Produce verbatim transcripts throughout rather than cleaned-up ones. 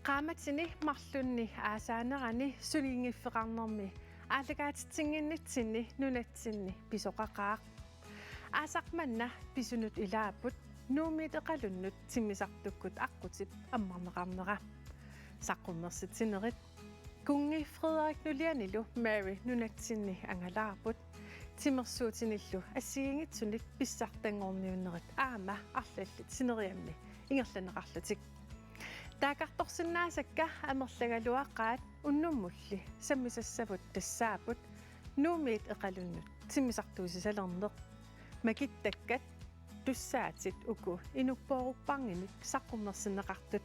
Qaammatini marlunni aasaanerani sulinngiffeqarnermi aallakaatitsinnginnitsinni nunatsinni pisoqaqaaq. Aasaq manna pisunut ilaapput Nuummiit Eqalunnut timmisartukkut aqqutip ammarneqarnera. Saqqummersitsinerit kunngi Frederik nulianilu Mary nunatsinni angalaarput. Timersuutinillu assigiinngitsunik pissartanngorniunnerit aamma arlallit sineriammi ingerlanneqarlutik. Taakkartorsinnaasakka amerlagaluaqaat unnummulli sammisassavut tassaapput Nuummiit Eqalunnut timmisartuusisalerneq. Makittakkat tussaatit uku inuppooruppannginik saqqummersinneqartut.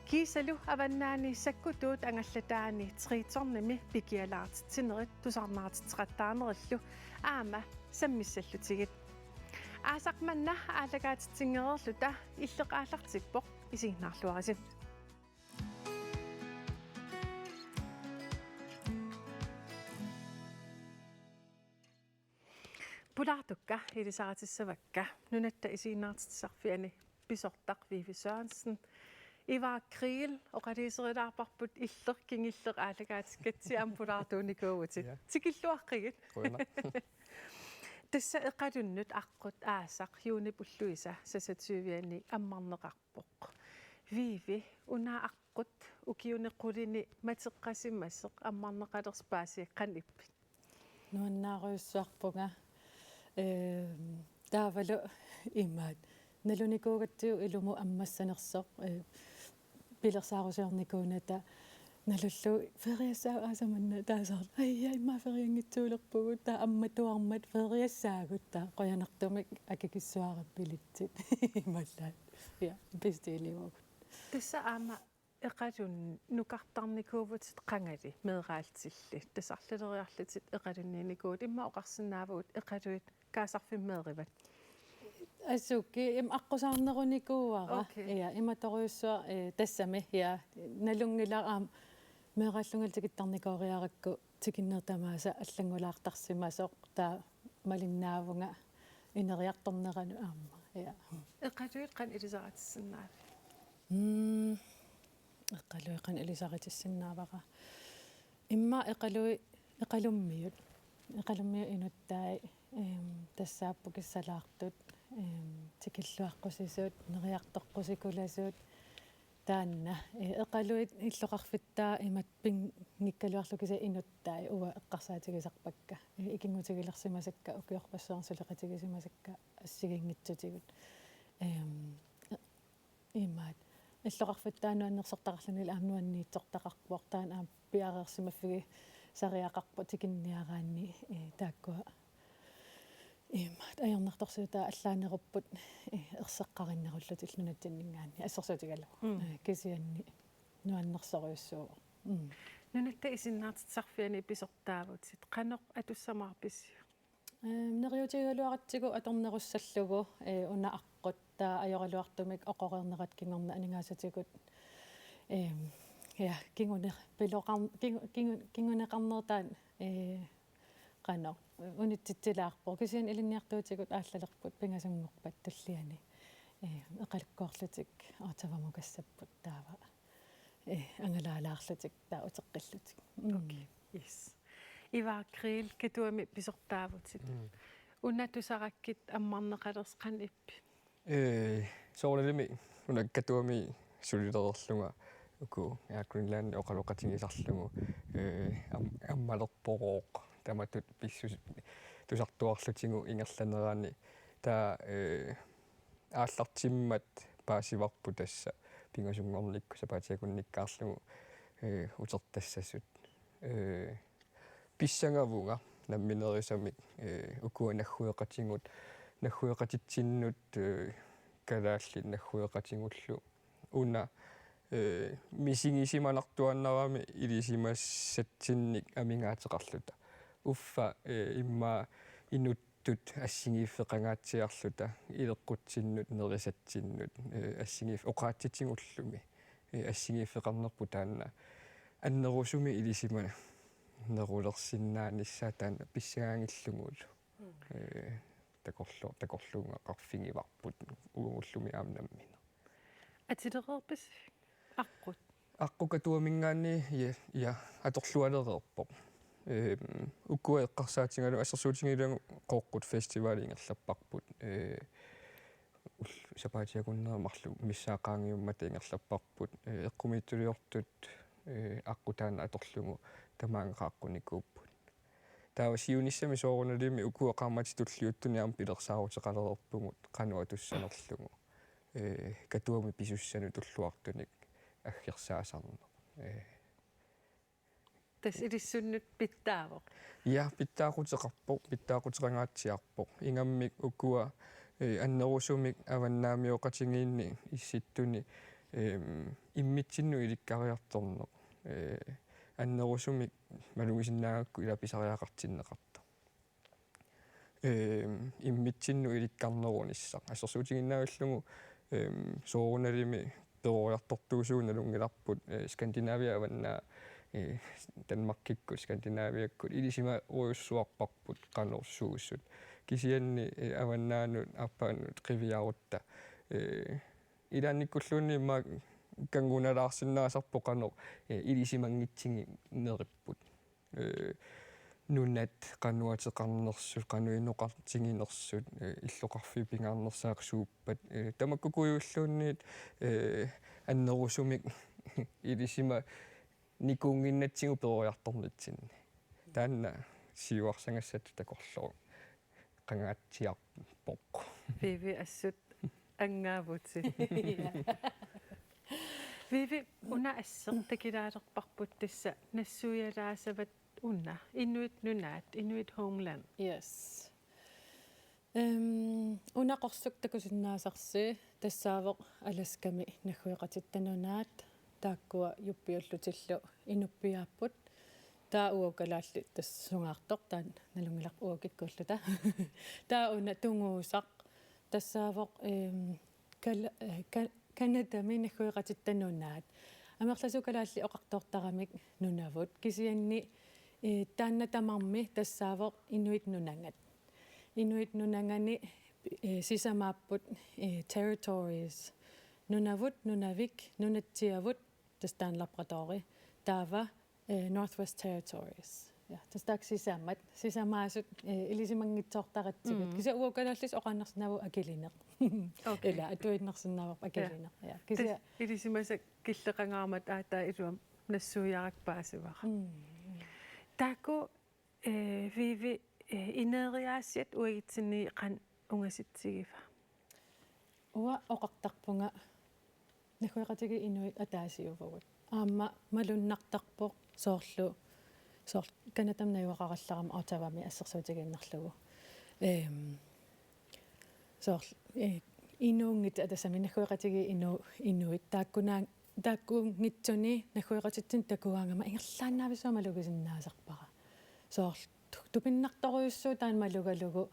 Kiisalu avannaani sakkutuut angallataani Tritonimi pikialaartitsinerit tusarnaartitseqattaanerillu aamma sammissallutigit. Aasaq manna aallakaatitsinngikkaluarluta illeq aallartippoq, isiginnaarluarisi. Pulaartukka ilisaritissavakka Nunatta Isiginnaartitsisarfiani pisortaq Vivi Sørensen. Ivar Kriegel oqaluuserilaarparput illeq kingulleq aallakaatikkatsigit aamma pulaartuunikuuvutit. Ja. Tikilluaqqigit. Qujanaq. Tassa Eqalunnut aqqut aasaq juunip ulluisa seksogtyve-ani ammarneqarpoq. Vivi, una aqqut ukiuni qulini mateqqasimasoq ammarneqalersoq paasigaluarpat qanoq ippa? Nuannaarujussuarpunga. Ehm, taavalu imaat. Nalunikuugatsigu ilumut ammassanersoq, eh, pilersaarusiornikuunata nalullugu feriassaaq aasaq manna taasarlu. Ai, ja, immaqa ferianngitsuulerpugut, taava ammatuarmat feriassaagut, taava qujanartumik akikissuarappilit. Imallaat. Ja, bestilivugut. Tassa aamma Eqalunnut nukartarnikuuvutit qangali meeraallutilli. Tassa arlaleriarlutit Eqalunniinnikuuvutit, immaqa oqarsinnaavugut Eqaluit kaasarfimmeerivat. Assut, im aqqusaarnerunikuuara. Okay. Ja, imatorujussuaq, eh, tassami, ja, nalunngilara aamma meeraallungalu tikittarnikooriarakku tikinneq tamaasa allanngulaartarsimasoq, taava malinnaavunga ineriartorneranut aamma. Ja. Eqaluit qanoq ilisaritissinnaaviuk? Mm, Eqaluit qanoq ilisaritissinnaavara. Immaqa Eqaluit, Eqalummiut. Eqalummiut inuttai, ehm, tassaapput kissalaartut, ehm, tikilluaqqusisut, neriartoqqusikulasut, taanna, eh, Eqaluit illoqarfittaat imatut pinngikkaluarlutik kisianni inuttai uanga eqqarsaatigisarpakka. Eh, ikinngutigilersimasakka, ukiorpassuarni suleqatigisimasakka assigiinngitsutigut. Ehm, imaat. Illoqarfittaanut annersortaqarluni aamma nuanniitsortaqarpoq, taanna aamma piareersimaffigisariaqarpoq tikinniaraanni, eh, taakkua. Imaat, ajornartorsiutaat allaanerupput, eh, erseqqarinnerullutillu nunatsinninngaanniit assersuutigalugu. Mm. Eh, kisianni nuannersorujussuuvoq. Mm. Nunatta Isiginnaartitsisarfiani pisortaavutit, qanoq atussamaarpisiuk? Ehm, neriuutigigaluaratsigu atornerussallugu, eh, una aqqut, taava ajoraluartumik oqoreernerat kingorna aningaasatigut. Ehm, ja, kingune-, piloqar-, kingu-, kingu-, kinguneqarnertaa, eh, qanoq, unitsitsilaarpoq. Kisianni ilinniartuutigut aallalerput pingasunngorpat tulliani. Eh, eqalukkoorlutik Ottawamut kassapput taava. Eh, angalaalaarlutik taava uteqqillutik. Mm. Okay, yes. Ivar Kriegel, Katuami pisortaavutit. Mm. Una tusarakkit ammarneqalersoq qanoq ippit? Eh, soorunalimi una Katuami sulilereerlunga uku Air Greenland oqaloqatigisarlugu, eh, am-, ammalerporooq tamatut pissus-, tusartuarlutigu ingerlanerani, taava, eh, aallartimmat paasivarput tassa pingasunngornikkut sapaatip akunnikkaarlugu, eh, utertassasut. Eh, pissangavunga nammineerisamik, eh, ukua naggueqatigut, naggueqatitsinnut, eh, kalaallit naggueqatigullu. Una, eh, misigisimanartuaannarami ilisimassatsinnik amigaateqarluta. Uffa, eh, immaqa inuttut assigiiffeqangaatsiarluta, ileqqutsinnut, nerisatsinnut, eh, assigiiff-, oqaatsitigullumi. Eh, assigiiffeqarnerput taanna annerusumik ilisimanerulersinnaanissaa taanna pissangaanngillugulu. Mm. Eh, takorlu-, takorluugaqarfigivarput uagullumi aamma nammineq. Atilereerpisi aqqut? aqqut Katuaminngaanniit, ja, ja, atorlualereerpoq. Ehm, ukua eqqarsaatigalugu assersuutigalugu Qooqqut Festival ingerlapparput. Eh, ul-, sapaatip akunneri marluk missaa qaangiummata ingerlapparput. Eh, eqqumiitsuliortut, eh, aqqut taanna atorlugu tamaanga qaaqqunikuupput. Taava siunissami soorunalimi ukua qaammatit tulliuttuni aamma pilersaaruteqalereerpugut qanoq atussanerlugu. Eh, Katuami pisussanut tulluartunik aggersaasarneq. Eh. Tassa ilissinnut pitsaavoq. Ja, pitsaaquteqarpoq, pitsaaquteqangaatsiarpoq. Ingammik ukua, eh, annerusumik avannaamioqatigiinni Issittuni, ehm, immitsinnut ilikkariartorneq. Eh, annerusumik malugisinnaagakku ila pisariaqartinneqartoq. Ehm, immitsinnut ilikkarnerunissaq. Assersuutigiinnavillugu, ehm, soorunalimi peroriartortuusugut nalunngilarput, eh, Skandinavia avannaa, eh, Danmarkikkut, Skandinaviakkut ilisimarujussuarparput qanorsuusut. Kisianni, eh, avannaanut, aappaanut qiviarutta. Eh, ilaannikkulluunniit immaqa kanngunalaarsinnaasarpoq qanoq, eh, ilisimanngitsiginerippput. Eh, nunat qanoq ateqarnersut, qanoq inoqatiginersut, eh, illoqarfiup pingaarnersaaq suuppat, eh, tamakkukujuilluunniit, eh, annerusumik ilisimanikuunnginnatsigu peroriartornitsinni. Taanna siuarsagassatut takorlooruk. Qangaatsiarpoq. Vivi, assut angaavutit. Vivi, una asseq takilaalerparput tassa nassuialaasavat una. Inuit Nunaat, Inuit Homeland. Yes. Ehm, una qorsuk takusinnaasarsi tassaavoq Alaskami naggueqatitta nunaat, taakkua juppiullutillu inuppiaapput. Taava uagut kalaallit tassa sungaartoq, taanna nalunngilarput uagut kikkuulluta. Taava una tunguusaq tassaavoq, ehm, Kal-, eh, Ka-, Canadami naggueqatitta nunaat. Amerlasuut kalaallit oqartoortaramik Nunavut. Kisianni, eh, taanna tamarmi tassaavoq Inuit Nunagat. Inuit Nunagani, eh, sisamaapput, eh, territories. Nunavut, Nunavik, Nunatsiavut, tassa taanna Labradori. Taava, eh, Northwest Territories. Ja, tassa taakku sisamat, sisamaasut, eh, ilisimanngitsoortaratsigut. Mm. Kisianni uagut kalaallisut oqaannarsinnaavugut akilineq. Okay. Ila, atuinnarsinnaavarput akilineq. Ja. Ja, kisianni tassa ilisimasat killeqangaarmata aatsaat iluamik nassuiarakku paasivara. Mm. Taakku, eh, Vivi, eh, ineeriaassiat uagutsinnit qanoq ungasitsigivaa? Uanga oqartarpunga naggueqatigiit inuit ataasiuvugut. Aamma malunnartarpoq soorlu, soorlu Canadami najugaqarallarama Ottawami assersuutigiinnarlugu. Ehm, soorlu, eh, inuunngitsoq, tassami naggueqatigiit inu-, inuit taakkunaa-, taakkuunngitsuni naggueqatitsinnut takugaangama ingerlaannavissumik malugisinnaasarpara. Soorlu tu-, tupinnartorujussuuvoq taanna malugalugu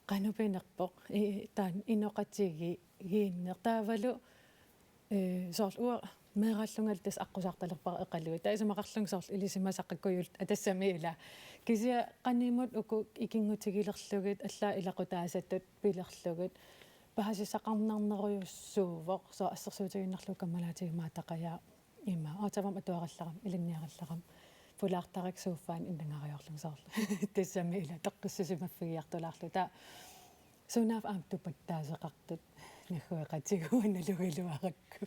qanoq pinerpoq, i-, taanna inoqatigiinneq taavalu, eh, soorlu uanga meeraallungalu tassa aqqusaartalerpara eqaluit. Taava isumaqarlunga soorlu ilisimasaqakkujut atassami ila. Kisianni qanimut uku ikinngutigilerlugit, allaat ilaqutaasatut pilerlugit. Paasisaqarnarnerujussuuvoq, soorlu assersuutigiinnarlugu kammalaatigut maataqajaaq. Ima, Ottawami atuarallarama, ilinniarallarama, pulaartarakku sofaanut innangariarlunga soorlu. Tassami ila toqqissisimaffigiartulaarlugu. Taava sunaaffa aamma tupattaaseqartut naggueqatigut nalugaluarakku.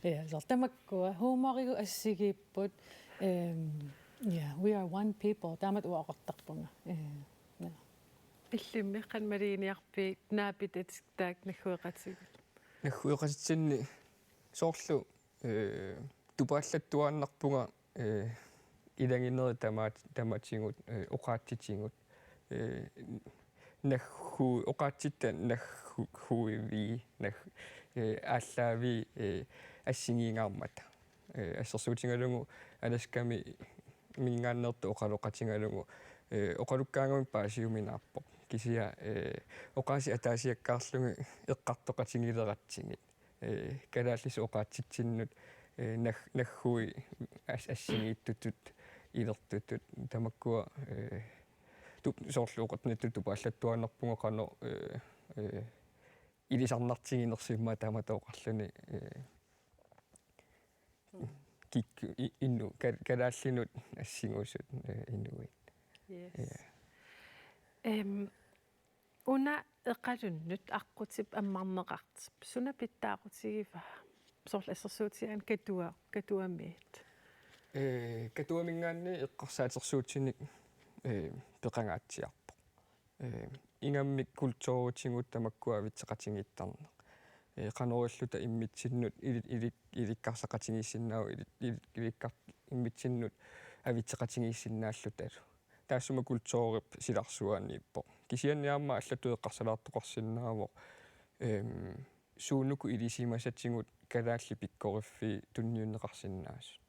Ja, soorlu tamakkua. Humorigut assigiipput. Ehm, ja, we are one people. Taamatut uanga oqartarpunga. Eh, ja. Illimmi qanoq maluginiarpit naapitatit taakku naggueqatigut? Naggueqatitsinni soorlu, eh, tupaallattuaannarpunga, eh, ilaginerit tamaat-, tamatigut, eh, oqaatsitigut, eh, naggu-, oqaatsitta naggu-, -guivii, nag-, eh, aallaavii, eh, assigiinngaarmata. Eh, assersuutigalugu Alaskami minngaanneersoq oqaloqatigalugu, eh, oqalukkaangamik paasiuminaappoq. Kisianni, eh, oqaasii ataasiakkaarlugit eqqartoqatigileratsigit. Eh, kalaallisut oqaatsitsinnut, eh, nag-, naggui as-, assigiittutut, ilertutut, tamakkua, eh, tup-, soorlu oqartunittut tupaallattuaannarpunga qanoq, eh, eh, ilisarnartiginersoq immaqa taamatut oqarluni, eh, mm, kikku i-, inu-, ka-, kalaallinut assingusut, eh, inuit. Yes. Ja. Em, una Eqalunnut aqqutip ammarneqartip suna pitsaaqutigivaa? Soorlu assersuutigaanni Katua-, Katuamiit. Eh, Katuaminngaanniit eqqarsaatersuutinik, eh, peqangaatsiarpoq. Eh, ingammik kulturitigut tamakkua avitseqatigiittarneq. Eh, qanoq ililluta immitsinnut ili-, ili-, ilikkarsaqatigiissinnaavoq, ili-, ili-, ilikkar-, immitsinnut avitseqatigiissinnaallutalu. Taassuma kulturip silarsuaniippoq. Kisianni aamma allatut eqqarsalaartoqarsinnaavoq, ehm, suunuku ilisimasatigut kalaallit pikkoriffii tunniunneqarsinnaasut.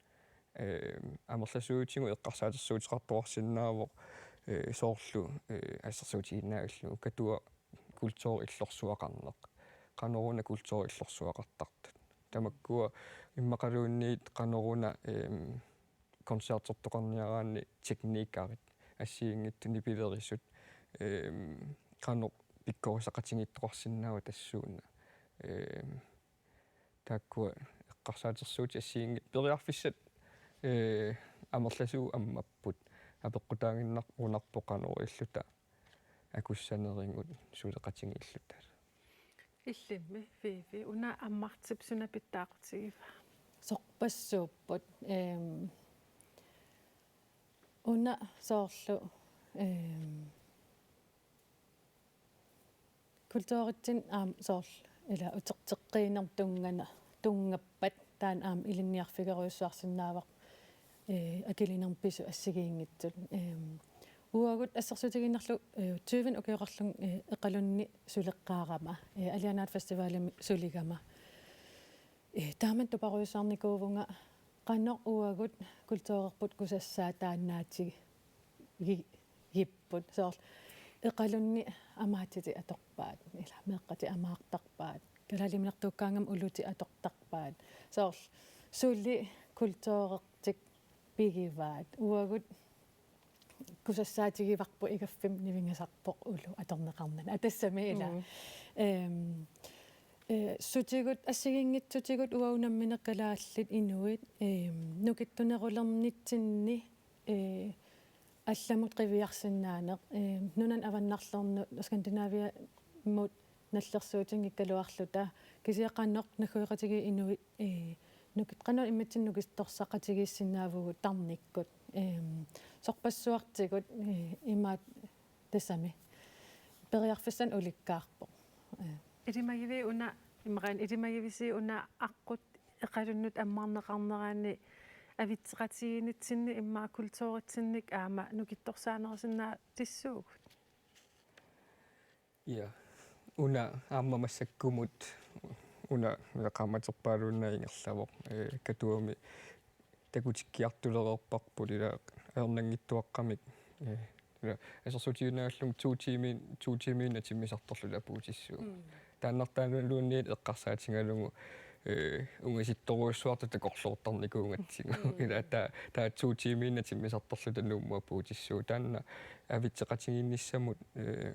Ehm, amerlasuutigut eqqarsaatersuuteqartoqarsinnaavoq, eh, soorlu, eh, assersuutigiinnavillugu Katua kulturi illorsuaqarneq. Qanoruna kulturi illorsuaqartartut. Tamakkua immaqaluunniit qanoruna, ehm, koncertertoqarniaraanni teknikerit, assigiinngitsut nipilerisut, ehm, qanoq pikkorissaqatigiittoqarsinnaava tassuuna. Ehm, taakkua eqqarsaatersuutit assigiinngitsut periarfissat, eh, amerlasuut ammapput. Apeqqutaaginnarpoq qanoq ililluta akussanerigut suleqatigiilluta. Illimmi, Vivi, una ammartip suna pitsaaqutigivaa? Sorpassuupput, ehm, una soorlu, ehm, kulturitsinni aamma soorlu ila uterteqqiinermut tunngana-, tunngappat taanna aamma ilinniarfigerujussuarsinnaavoq, eh, akilinermi pisut assigiinngitsut. Ehm, uagut assersuutigiinnarlugu, eh, tyvenik ukioqarlunga, eh, Eqalunni suleqqaarama, eh, Alianaat Festivalimi suligama. Eh, taama tuparujussuarnikuuvunga qanoq uagut kulturerput kusassaataannaatigi-, gi-, gipput. Soorlu Eqalunni amaatitit atorpaat, ila meeqqatit amaartarpaat, kalaaliminertuukkaangama ulutit atortarpaat. Soorlu suli kulturertik pigivaat. Uagut kusassaatigivarput igaffimmi nivingasarpoq ulu atorneqarnani. Aa, tassami ila. Mm. Ehm, eh, sutigut, assigiinngitsutigut uagut nammineq kalaallit inuit, ehm, nukittunerulernitsinni, eh, allamut qiviarsinnaaneq, ehm, nunanut avannarlernut, Skandinaviamut nallersuutinngikkaluarluta, kisianni qanoq naggueqatigiit inuit, eh, nukit-, qanoq immitsinnut nukittorsaqatigiissinnaavugut tarnikkut, ehm, sorpassuartigut, eh, imaat tassami. Periarfissanik ulikkaarpoq. Eh. Ilimagivii una, imaluunniit ilimagivisiuk una aqqut Eqalunnut ammarneqarnerani avitseqatigiinnitsinni immaqa kulturitsinnik aamma nukittorsaanerusinnaatissuugut? Ja. Una aamma massakkumut una, una qaammaterpaaluunniit ingerlavoq, eh, Katuami takutikkiartulereerparput ila ajornanngitsuaqqamik, eh, ila assersuutigiinnarlugu to tiimi, to tiimiinnaq timmisartorluta apuutissuugut. Mm. Taannartaaluunniit eqqarsaatigalugu, eh, ungasittorujussuartut takorloortarnikuugatsigu. Mm. Ila taa, taa to tiimiinnaq timmisartorluta Nuummut apuutissuugut. Taanna avitseqatigiinnissamut, eh,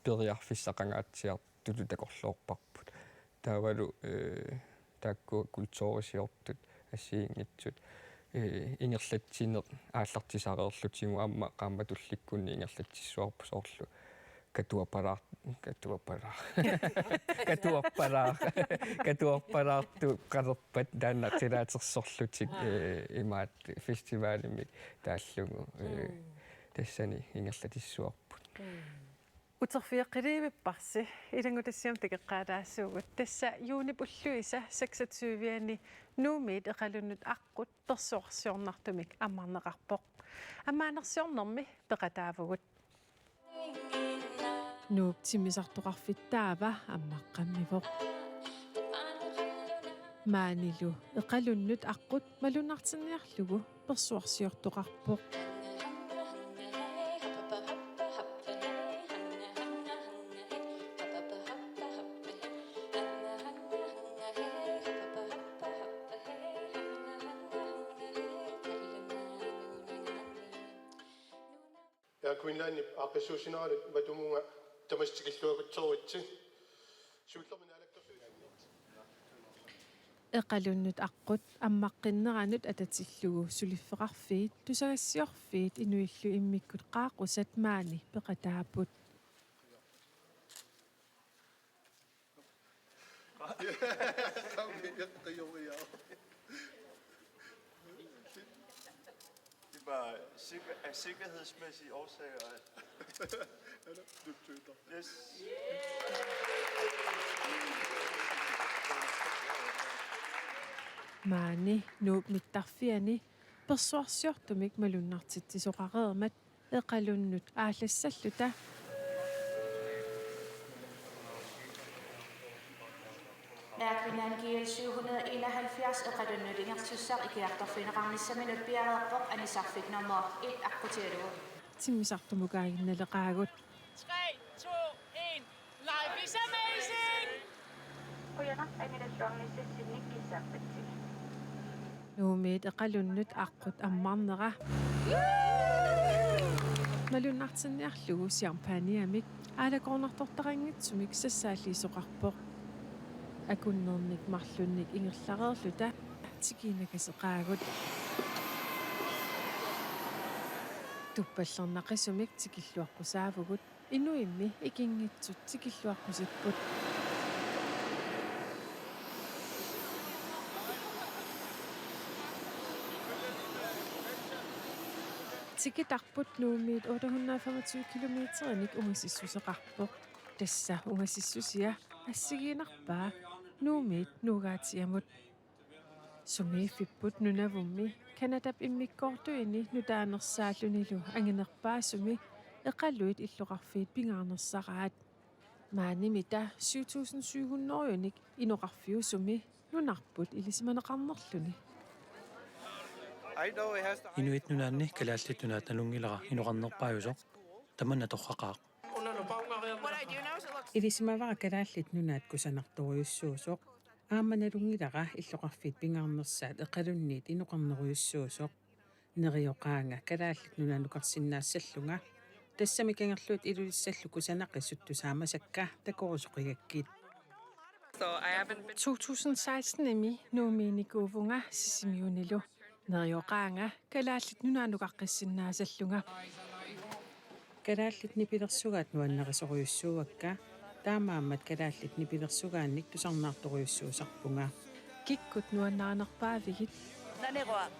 periarfissaqangaatsiartutut takorloorparput. Taavalu, eh, taakkua kulturisiortut assigiinngitsut, eh, ingerlatsineq aallartisareerlutigu aamma qaammatullikkunni ingerlatsissuarput soorlu Katuapalaar-, Katuapalaar-, Katuapalaar-, Katuapalaartoqalerpat taanna qilaatersorlutik, eh, imaat festivalimik taallugu, eh, mm, tassani ingerlatissuarput. Mm. Uterfigeqqilivipparsi, ilanngutassiamut takoqqaalaassuugut. Tassa juunip ulluisa seksogtyve-ani Nuummiit Eqalunnut aqqut persuarsiornartumik ammarneqarpoq. Ammaanersiornermi peqataavugut. Nuup timmisartoqarfittaava ammaqqammivoq. Maanilu Eqalunnut aqqut malunnartinniarlugu persuarsiortoqarpoq. Air Greenlandip aaqqissuussinerani matumunnga tamassi tikilluakutsooritsi. Siullermik naalakkersuisut. Eqalunnut aqqut ammaqqinneranut atatillugu suliffeqarfiit tusagassiorfiit inuillu immikkut qaaqusat maani peqataapput. Det er bare sikker- af sikkerhedsmæssige årsager. At... Yes. Maani Nuup mittarfiani persuarsiortumik malunnartitsisoqareermat eqalunnut aallassalluta. Air Greenland G L syv hundrede enoghalvfjerds eqalunnut ingerlassissaq ikiartorfigineqarnissaminut piareerpoq anisarfik nummer et aqqutigalugu. Timmisartumukaaginnaleqaagut. Tre, to, en. Life is amazing! Qujanaq angilassiornissaq sinnikkissappatsigit. Nuummiit eqalunnut aqqut ammarnera. Malunnartinniarlugu champagneamik aalakoornartortaqanngitsumik sassaalliisoqarpoq. Akunnernik marlunnik ingerlareerluta tikiinakaseqaagut. Tuppallernaqisumik tikilluaqqusaavugut. Inuimmi ikinngitsut tikilluaqqusipput. Tikitarput Nuummiit otte hundrede og femogtyve kilometerinik ungasissuseqarpoq. Tassa ungasissusia assigiinnarpaa Nuummiit Nuugaatiamut. Sumiiffipput Nunavummi Canadap immikkoortuini nutaanersaallunilu anginerpaasumi eqaluit illoqarfiit pingaarnersaraat. Maanimita syv tusind syv hundrede-unik inoqarfiusumi nunarput ilisimaneqarnerluni. Inuit Nunaanni Kalaallit Nunaat nalunngilara inoqarnerpaajusoq, tamanna torraqaaq. Ilisimavara Kalaallit Nunaat kusanartorujussuusoq, aamma nalunngilara illoqarfiit pingaarnersaat eqalunniit inoqarnerujussuusoq. Nerioqaanga Kalaallit Nunaanukarsinnaassallunga. Tassami kangerluut Ilulissallu kusanaqisut tusaamasakka takorusoqigakkit. To tusind seksten-imi Nuummiinikuuvunga Sisimiunilu. Nerioqaanga Kalaallit Nunaanukaqqissinnaasallunga. Kalaallit nipilersugaat nuannarisorujussuuakka, taamaammat kalaallit nipilersugaannik tusarnaartorujussuusarpunga. Kikkut nuannarinerpaavigit? Naneruaq.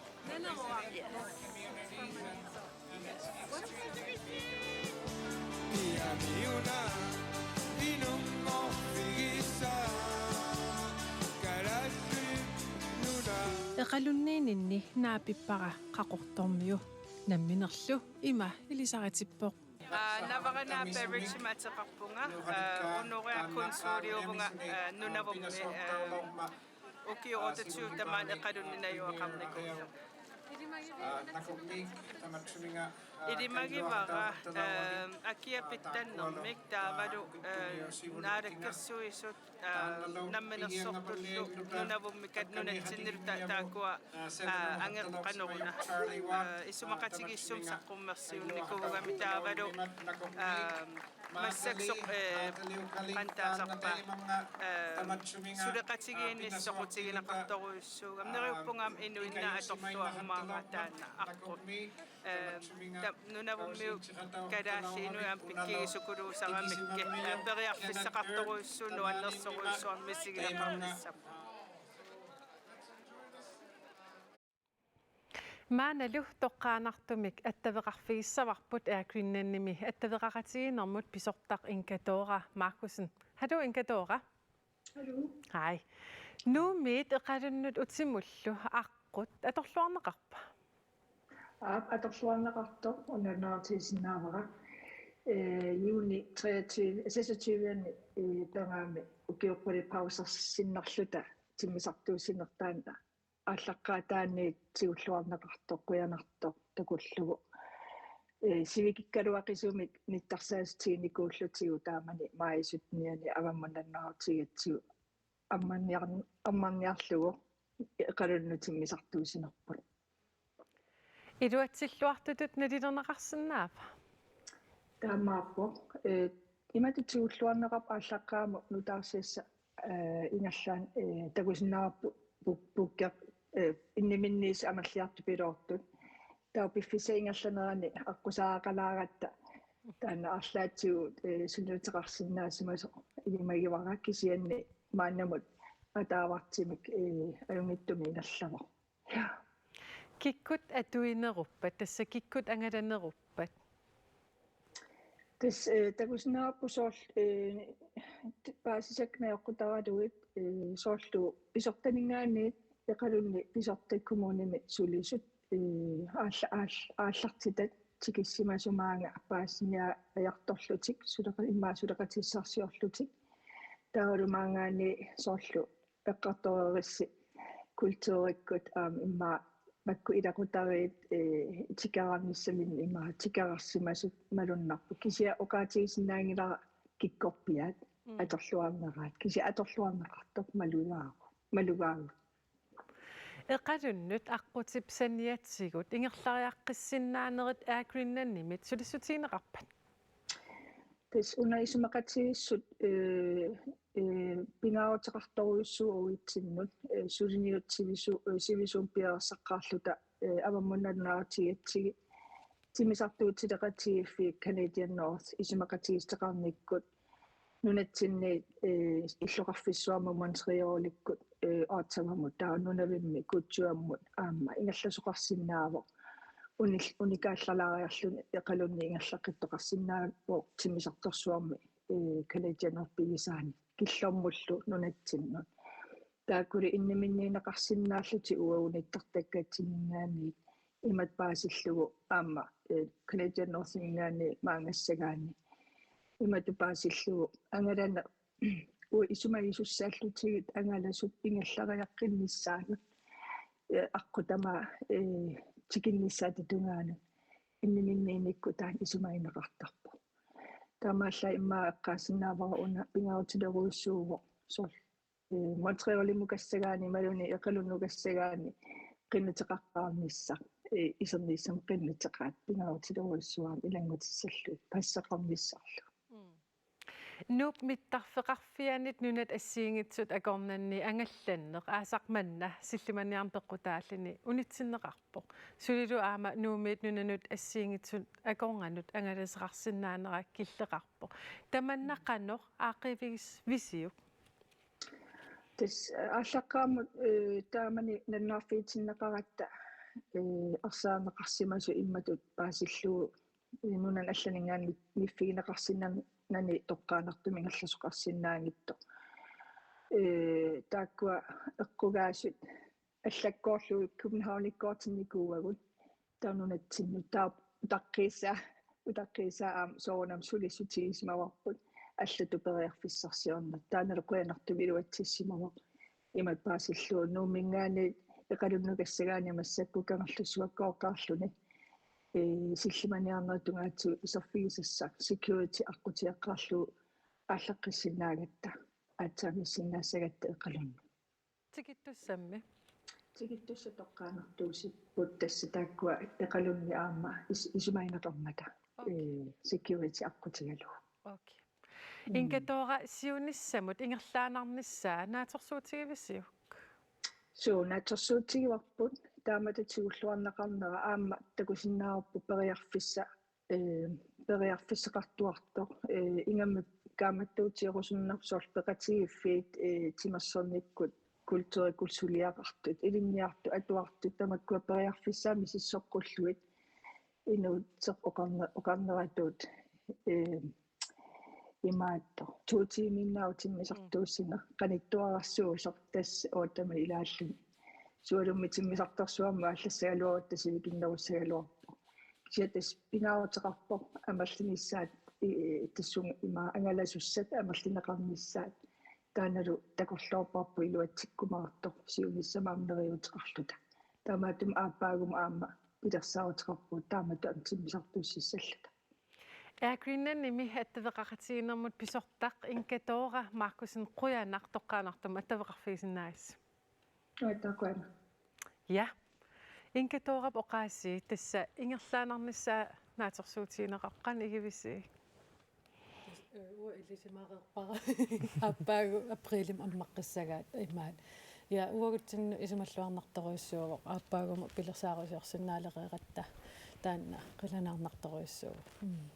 Eqalunniininni naapippara Qaqortormiu. Namminerlu ima ilisaritippoq. Aa, Navaranaap Beveridgemik ateqarpunga, aa, honorær konsuliuvunga, aa, Nunavummi, aa, ukiut otteogtyve tamaani eqalunneq najugaqarnikuusoq. Ilimagivara, aa, akia pitsannermik taavalu, aa, Naalakkersuisut aa, namminersortullu Nunavummikat nunatsinnilu ta-, taakkua, aa, angeqqaneruna. Aa, isumaqatigiissumik saqqummersiunnikuugami taavalu, aa, massakkut, ee, qanoq taasarpaa, aa, suleqatigiinneq soqutigineqartorujussuugami. Neriuppunga aamma inuinnaat atorluarumaarput taanna aqqut. Ee, ta-, Nunavummiut kalaallit inuit aamma pikkigisukuluusaramikkit, ee, periarfissaqartorujussuuvoq, nuannersorujussuarmik misigineqarnissamut. Maannalu toqqaannartumik attaveqarfigissavarput Air Greenlandimi attaveqaqatigiinnermut pisortaq Inga Dora Markussen. Hallo, Inga Dora. Hallo. Hej. Nuummiit eqalunnut utimullu aqqut atorluarneqarpa? Aap, atorluarneqartoq, una nunaarutigisinnaavara. Ee, juuni treogtyve, seksogtyve-ani, ee, tamarmi ukioq qulit pausersinnarluta timmisartuussinertaanna aallaqqaataaniit tigulluarneqartoq, qujanartoq takullugu. Ee, sivikikkaluaqisumik nittarsaassutiginikkut ullutigu taamani maajip syttenianni avammut nalunaarutigigatsigu ammarniar-, ammarniarlugu eqalunnut timmisartuussinerput. Iluatsilluartutut nalilerneqarsinnaava? Taamaappoq. Ee, imatut tigulluarneqarpoq aallaqqaammut nutaarsiassaq, ee, ingerlaannaq, ee, takusinnaavarput puk-, pukke-, eh, inniminniit amerliartut piloortut. Taava piffissap ingerlanerani aqqusaagaqalaaratta taanna arlaatigut, eh, sunniuteqarsinnaasimasoq ilimagivara, kisianni maannamut ataavartumik, eh, ajunngitsumik ingerlavoq. Ja. Kikkut atuineruppat, tassa kikkut angalaneruppat? Tassa, eh, takusinnaavarput soorlu, eh, t-, paasisakka najoqqutaralugit, eh, soorlu pisortaninngaanniit Iqalunni pisortat kommunimi sulisut, eh, aalla-, aall-, aallartitat tikissimasut maanga paasiniaajartorlutik suleqa-, immaqa suleqatissarsiorlutik. Taavalu maanngaanniit soorlu eqqartoreerissi kulturikkut aamma immaqa makku ilaqutariit, eh, tikeraarnissaminnik immaqa tikeraarsimasut malunnarpoq. Kisianni oqaatigisinnaanngilara kikkorpiaat, mm, atorluarneraat. Kisianni atorluarneqartoq malugaagu-, malugaagut. Iqalunnut aqqutip saniatigut ingerlariaqqissinnaanerit Air Greenlandimit sulissutigineqarpat? Tassa una isumaqatigiissut, eh, eh, pingaaruteqartorujussuuvoq uatsinnut, eh, suliniutit sivisu-, eh, sivisuumik piareersaqqaarluta, eh, avammut nalunaarutigatsigit, timmisartuutileqatigiiffiit Canadian North isumaqatigiissuteqarnikkut nunatsinni, eh, illoqarfissuarmut Montrealikkut, eh, Ottawamut, taava nunavimmi Kuujjuammut aamma ingerlasoqarsinnaavoq. Unil-, unikaallaleriarluni Iqalunni ingerlaqqittoqarsinnaavoq timmisartorsuarmi, eh, Canadian North pigisaani killormullu nunatsinnut. Taakkuli inniminniineqarsinnaallutik uagut nittartakkatsinninngaanniit imatut paasillugu aamma, eh, Canadian Northiminngaanniit maanngassagaanni imatut paasillugu angalaneq uagut isumagisussaallutigit angalasut ingerlariaqqinnissaanik, eh, aqqut tamaat, eh, tikinnissaata tungaanut inniminniinnikkut taanna isumagineqartarpoq. Taamaallaat immaqa eqqaasinnaavara una pingaarutilerujussuuvoq soorlu, eh, Montrealimukassagaanni imaluunniit Iqalunnukassagaanni qinnuteqaqqaarnissaq, eh, isernissamut qinnuteqaat pingaarutilerujussuarmik ilanngutissallugu passeqarnissarlu. Mm. Nuup mittarfeqarfianit nunat assigiinngitsut akornanni angallanneq aasaq manna sillimaniarneq peqqutaalluni unitsinneqarpoq. Sulilu aamma Nuummiit nunanut assigiinngitsut akornannut angalasoqarsinnaanera killeqarpoq. Tamanna qanoq aaqqiivigis-, visiuk? Tassa, eh, aallaqqaammut, eh, taamani nalunaarfigitinneqaratta, eh, arsaarneqarsimasut imatut paasillugu, eh, nunani allaninngaanniit miffigineqarsinnani toqqaannartumik ingerlasoqarsinnaanngitsoq. Eh, taakkua eqqugaasut allakkoorlugit Københavnikkoortinnikuuagut, taava nunatsinnut, taava utaqqiissaa, utaqqiissaa aamma soorunami sulissutigisimavagut allatut periarfissarsiorneq. Taannalu qujanartumik iluatsissimavoq. Imatut paasillugu Nuumminngaanniit Iqalunnukassagaanni massakkut Kangerlussuakkooqqaarluni, eh, sillimaniarnerup tungaatigut iserfigisassaq security aqqutigeqqaarlugu aallaqqissinnaagatta, aatsaanngissinnaassagatta Iqalunnut. Tikittussammi? Tikittussat toqqaannartuusipput tassa taakkua Iqalunni aamma is-, isumagineqarmata. Okay. Eh, security aqqutigalugu. Okay. Mm. Inkatoora, siunissamut ingerlaannarnissaa naatsorsuutigivisiuk? Suu, naatsorsuutigivarput, taamatut tigulluarneqarnera aamma takusinnaavarput periarfissaq, eh, periarfissaqartuartoq, eh, ingammik kaammattuutigerusunnersoq soorlu peqatigiiffiit, eh, timersornikkut kulturikkut suliaqartut, ilinniartut, atuartut, tamakkua periarfissaat misissoqqullugit inuusoq oqarne-, oqarneratut, eh, imaattoq, to tiimiinnaavoq timmisartuussineq, qanittuararsuusoq tassa ottemi ilaalluni. Sualummik timmisartorsuarmut aallassagaluarutta sivikinnerussagaluarpoq. Kisianni tassa pingaaruteqarpoq amerlinissaat, i-, tassunga ima angalasussat amerlineqarnissaat. Taannalu takorloorparput iluatsikkumaartoq siunissami aamma neriuuteqarluta. Taamaattumik aappaagumut aamma pilersaaruteqarpugut taamatut aamma timmisartuussissalluta. Air Greenlandimi attaveqaqatigiinnermut pisortaq Inkatoora Markussen, qujanaq toqqaannartumik attaveqarfigisinnaagassi. Qujanaq. Ja. Inkatoorap oqaasii tassa ingerlaannarnissaa naatsorsuutigineqarpoq, qanoq igivisiuk? Uanga ilisimareerpara. Aappaagu aprilimi ammaqqissagaat imaat. Ja, uagutsinnut isumalluarnartorujussuuvoq, aappaagumut pilersaarusiorsinnaalereeratta taanna qilanaarnartorujussuuvoq. Mm.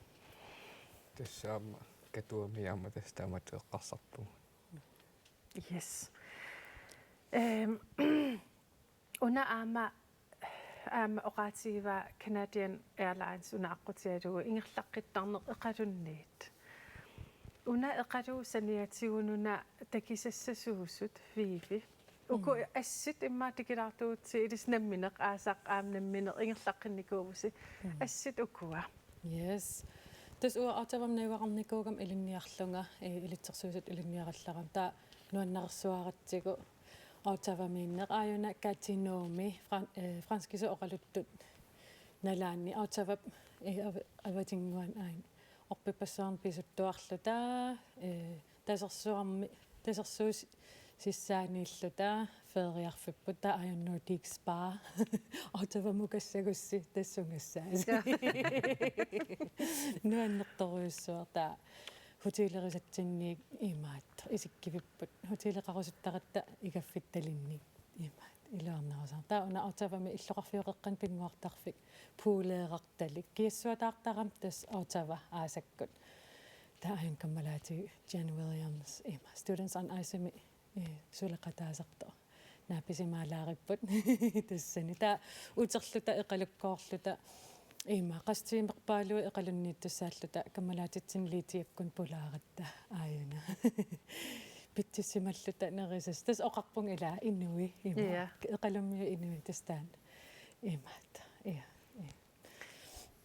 Tassa aamma Katuami aamma tassa taamatut eqqarsarpugut. Yes. Ehm, una aamma, aamma oqaatigivaa Canadian Airlines una aqqutigalugu ingerlaqqittarneq Eqalunniit. Una Eqaluup saniatigut una takisassasuusut, Vivi. Uku Mm. assit immaqa tikilaartugutsigit, ilissi nammineq, aasaq aamma nammineq ingerlaqqinnikuuvusi. Mm. Assit ukua. Yes. Tassa uanga Ottawamut najugaqarnikuugama ilinniarlunga, eh, ilitsersuisutut ilinniarallarama. Taava nuannarersuaratsigu Ottawamiinneq, aajuna Gatineaumi, fran-, eh, franskisut oqaluttut nalaanni, Ottawap, eh, av-, avatinnguani aajuna orpippassuarni pisuttuarluta, eh, tasersuarmi, tasersuussissaaniilluta feeriarfipput, taava aajuna Nordic Spa. Ottawamukkassagussi tassungassaasi. Ja. Nuannertorujussuaq, taava hotellerisatsinniit imaattoq isikkivipput. Hotelleqarusuttaratta igaffittalinnik imaattoq iluarnerusarpoq. Taava una Ottawami illoqarfioqeqqani pinnguartarfik pooleerartalik. Kiassuataartarami tassa Ottawa aasakkut. Taava aajuna kammalaatigut Jen Williams ima Students on Ice-imi, eh, suleqataasartoq. Naapisimaalaaripput tassani. Taava uterluta Eqalukkoorluta ima qassit tiimerpaaluit Eqalunniittussaalluta kammalaatitsinnut Liitiakkut pulaaratta aajuna. Pitsissimalluta nerisassat. Tassa oqarpunga ilaa inui ima. Ja. Eqalummiut inuit tassa taanna. Imaattoq. Ja. Ja.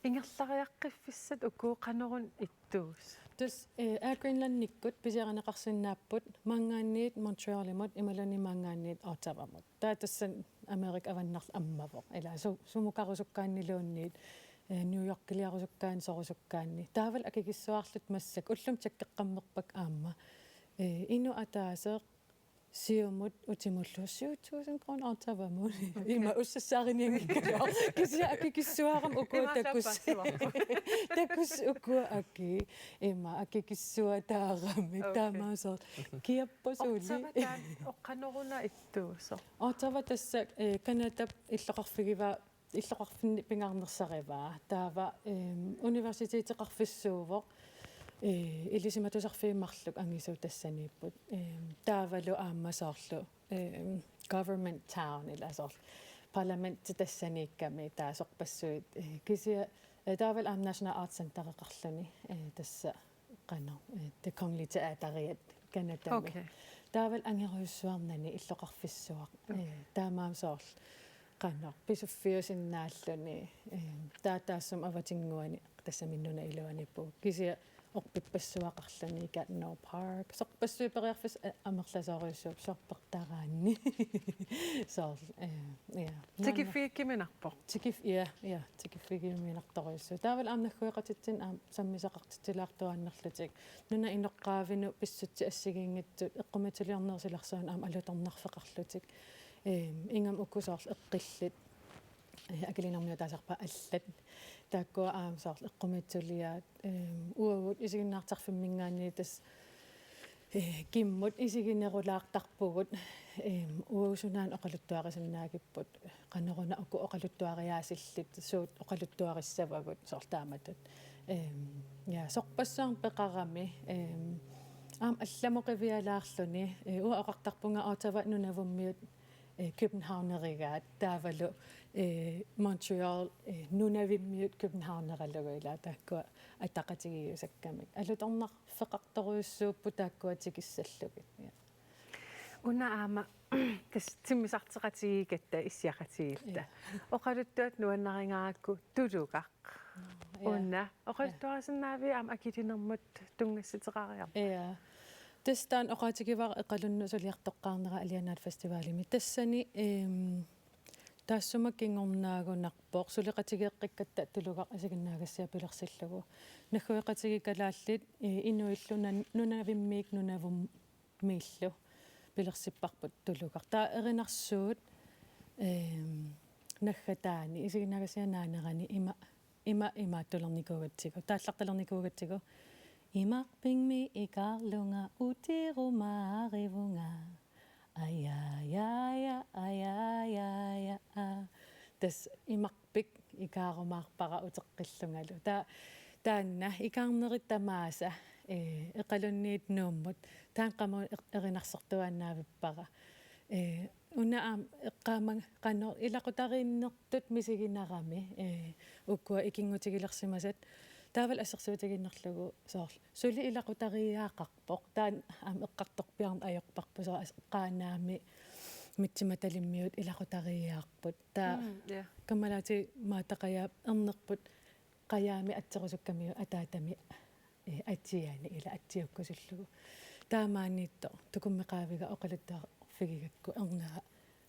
Ingerlariaqqiffissat uku qanoruna ittuusut? Tassa, eh, Air Greenlandikkut pisiarineqarsinnaapput, maanngaanniit Montrealimut imaluunniit maanngaanniit Ottawamut. Taava tassa Amerika avannarlu ammavoq. Ilaa su-, sumukarusukkaanniluunniit, eh, New Yorkiliarusukkaanni, sorusukkaanni. Taavalu akikissuaarluta massakkut, ullumi tjekkeqqammerpakka aamma. Eh, inuk ataaseq siumut utimullu syv tusind kroner Ottawamut. Okay. Ima ussassaarinianngikkaluarpoq. Kisianni akikissuarama ukua. Ima takuss-, saappaassuarpoq. Takuss ukua akii. Ima akikissuataarami. Okay. Taamaasor. Kiappa suuli. Ottawa taanna qanoruna ittuusoq? Ottawa tassa, eh, Canadap illoqarfigivaa illoqarfinni pingaarnersarivaa. Taava, ehm, universiteteqarfissuuvoq, eh, ilisimatusarfiit marluk angisuut tassaniipput. Ehm, taavalu aamma soorlu, ehm, government town, ilaa soorlu parlamenti tassaniikkami, taava sorpassuit, eh, kisianni, eh, taavalu aamma National Arts Centereqarluni, eh, tassa qanoq, eh, Det Kongelige Teateriat Canadami. Okay. Taavalu angerujussuarnani illoqarfissuaq. Okay. Eh, taamaammat soorlu qanoq pisuffiusinnaalluni, eh, taava taassuma avatinnguani tassami nunap iluani puua. Kisianni orpippassuaqarluni Gatineau Park. Sorpassuit periarfissat, eh, amerlasoorujussuupput, sorpertaraanni. Soorlu, eh, ja. Tikiffigikkimminarpoq. Tikif-, ja, ja, tikiffigiuminartorujussuuvoq. Taavalu aamma naggueqatitsinnut aamma sammisaqartitsilaartuaannarlutik. Nunap inoqqaavinut pissutsit assigiinngitsut eqqumiitsuliornerup silarsuanut aamma alutornarfeqarlutik. Ehm, ingammik uku soorlu eqqillit, eh, Akiliinermiutaasarpaat allat. Taakkua aamma soorlu eqqumiitsuliaat, ehm, uagut isiginnaartarfimminngaanniit tassa eh, kimmut isiginerulaartarpugut, eh, uagut sunaana oqaluttuarisinnaagipput, qanoruna uku oqaluttuariaasillit, suut oqaluttuarissavagut, soorlu taamatut. Eh, ja, sorpassuarnik peqarami, eh, aamma allamut qivialaarluni, eh, uanga oqartarpunga Ottawa nunavummiut, eh, Københavnerigaat, taavalu, eh, Montreal, eh, nunavimmiut Københavneralugu, ilaa taakkua ataqatigiiusakkamik. Alutornarfeqartorujussuupput taakkua tikissallugit. Ja. Una aamma tassa timmisartoqatigiikkatta issiaqatigiilluta. Ja. Oqaluttuat nuannaringaarakku tulugaq. Ja. Una oqaluttuarisinnaavit aamma Akiliinermut tunngassuteqariarpat? Ja. Tassa taanna oqaatigivara Eqalunnut suliartoqqaarnera Alianaat Festivalimi. Tassani, ehm, taassuma kingornaagunarpoq suleqatigeeqqikkatta tulugaq isiginnaagassiaq pilersillugu. Naggueqatigiit kalaallit, eh, inuillu nan-, nunavimmiit nunavummiillu pilersipparput tulugaq. Taava erinarsuut, ehm, naggataani isiginnaagassiaq naanerani ima, ima, imaattulernikuugatsigu, taallartalernikuugatsigu: Imaqpimmi ikaarlunga utirumaarivunga. Ajajaja, ajajaja, aa. Tassa imarpik ikaarumaarpara uteqqillungalu. Ta-, taanna ikaarnerit tamaasa, ee, Eqalunniit Nuummut. Taanna qamuuna eq-, erinarsortuaannaavippara. Ee, una aamma eqqaamanga qanoq ilaqutariinnertut misiginarami, ee, ukua ikinngutigilersimasat. Taavalu assersuutigiinnarlugu soorlu. Suli ilaqutariiaaqarpoq. Taanna aamma eqqartorpiarneq ajorparput soorlu as-, Qaanaami Mitsi Matalimmiut ilaqutariiaarput. Taava Mm, ja. kammalaatigut Maata Qajaap ernerput Qajaami atserusukkamiuk ataatami, eh, atsiani ila atsiukkusullugu. Taamaaniittoq Tukummeqaaviga oqaluttuarfigigakku ernera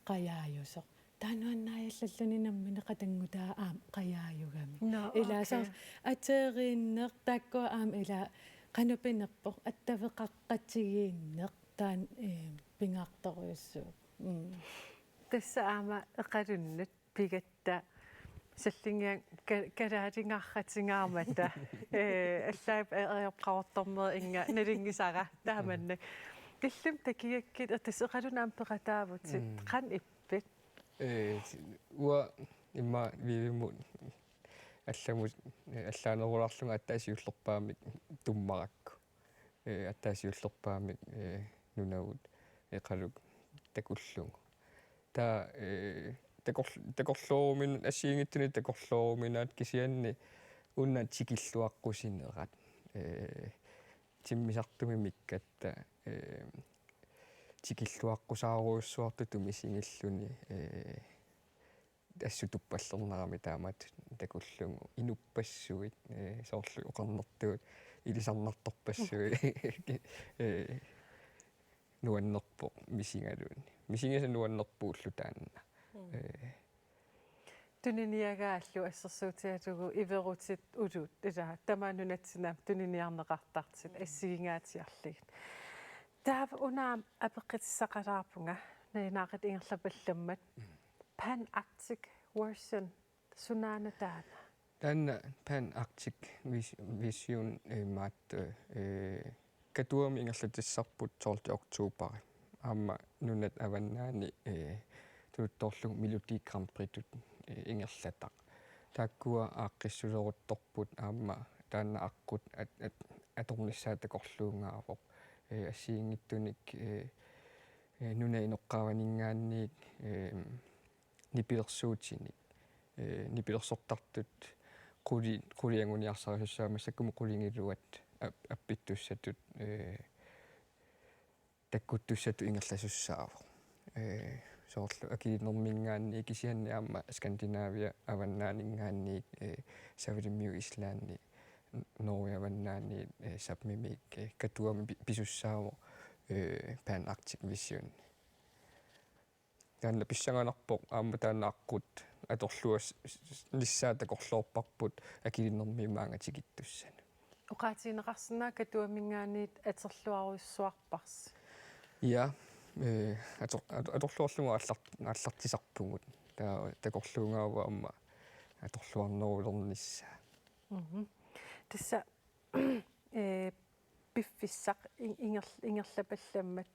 qajaajusoq. Taava nuannaajallalluni nammineq qatanngutaa aamma qajaajugami. Nå, Ila okay. soorlu ateriinneq taakkua aamma ila qanoq pinerpoq attaveqaqatigiinneq taanna, eh, pingaartorujussuuvoq. Mm. Tassa aamma Eqalunnut pigatta sallinngiang ka-, kalaalingaarratingaarmata. Eh, allaap e-, ajorpaqartormeri inga nalunngisara taamannak. Illimmi takigakkit, eh, tassa Eqalunnut aamma peqataavutit. Mm. Qanoq ippa? Eh, uanga immaqa Viivimut allamut, eh, allaanerulaarlunga aatsaat siullerpaamik tummarakku. Eh, aatsaat siullerpaamik, eh, nunavut Eqaluk takullugu. Taava, eh, takor-, takorloorumin-, assigiinngitsunik takorlooruminaat kisianni una tikilluaqqusinerat. Eh, timmisartumik mikkatta, eh, tikilluaqqusaarujussuartutut misigilluni, eh, assut tuppallernerami taamatut takullugu inuppassuit, eh, soorlu oqarnertut ilisarnartorpassuit, eh, nuannerpoq misigaluunniit. Misigisaq nuannerpoq ulloq taanna. Mm. Eh. Tuniniagaallu assersuutigalugu iverutit ulut, ila tamaat nunatsinni aamma tuniniarneqartartut, Mm. assigingaatsiarlugit. Taava una aamma apeqqutissaqalaarpunga, nalunaaqutaq ingerlapallammat. Mm. Pan Arctic version, sunaana taanna? Taanna Pan Arctic vis-, Vision, eh, maat, eh, Katuami ingerlatissarput tolvte oktoberi. Aamma nunat avannaani, eh, tuluttoorlugu Melodi Grand Prixtut, eh, ingerlataq. Taakkua aaqqissuseruttorput aamma taanna aqqut at-, at-, atornissaa takorluugaavoq. Eh, assigiinngitsunik, eh, eh, nunap inoqqaavaninngaanniit, eh, nipilersuutinik, eh, nipilersortartut quli-, qulit anguniarsarisussaammat massakkumut qulingiluat ap-, appittussatut, eh, takkuttussatut ingerlasussaavoq. Eh, soorlu Akilinerminngaanniit kisianni aamma Skandinavia avannaaninngaanniit, eh, Savalimmiut Islandi, N-, Norge avannaaniit, eh, Sápmimiit, eh, Katuami pi-, pisussaavoq, eh, Pan Arctic Vision. Taanna pissanganarpoq aamma taanna aqqut atorluarnissaa takorloorparput Akilinermiit maanga tikittussanut. Oqaatigineqarsinnaava Katuaminngaanniit atorluarujussuarparsi? Ja, eh, ator-, ator-, atorluarlugu aallar-, aallartisarpugut. Taava takorluugaavoq aamma atorluarnerulernissaa. Mhm. Tassa, eh, piffissaq in-, inger-, ingerlapallammat.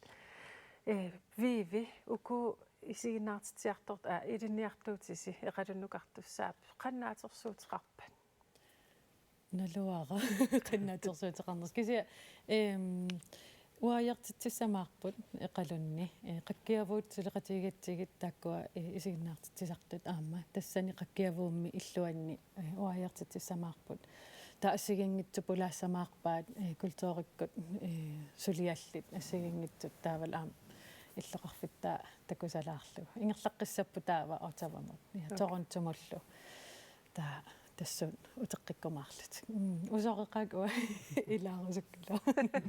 Eh, Vivi, uku isiginnaartitsiartortut, aa, ilinniartuutisi Eqalunnukartussaapput. Qanoq naatsorsuuteqarpat? Naluara. Qanoq naatsorsuuteqarnersoq. Kisianni, ehm, uaajartitsissamaarput Eqalunni. Eh, qakkiavuut suleqatigigatsigit taakkua, eh, isiginnaartitsisartut aamma. Tassani qakkiavuummi illuanni eh, uaajartitsissamaarput. Taava assigiinngitsut pulaassamaarpaat, eh, kulturikkut, eh, suliallit assigiinngitsut taavalu aamma illoqarfittaaq takusalaarlugu. Ingerlaqqissapput taava Ottawamut. Ja, Okay. Torontomullu. Taava tassuuna uteqqikkumaarlutik. Mm, usoreqaakua ilaarusukkaluarluni.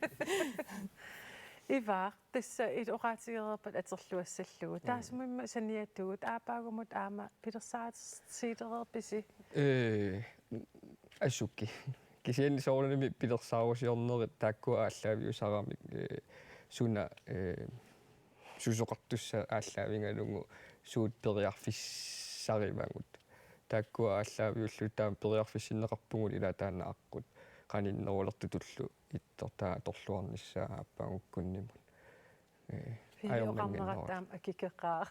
Ivaaq, tassa illit oqaatigereerpat atorluassallugu. Mm. Taassuma saniatigut aappaagumut aamma pilersaarusiulereerpisi? Ee, asuki. Kisianni soorunami pilersaarusiornerit taakkua aallaaviusaramik, ee, suna, ee, susoqartussaq aallaavigalugu suut periarfissarivagut. Taakkua aallaaviulluta taama periarfissinneqarpugut ila taanna aqqut qaninnerulertutullu ittoq taava atorluarnissaa aappaagukkunnimut. Ee, Pili oqarneratta aamma akikeqaaq.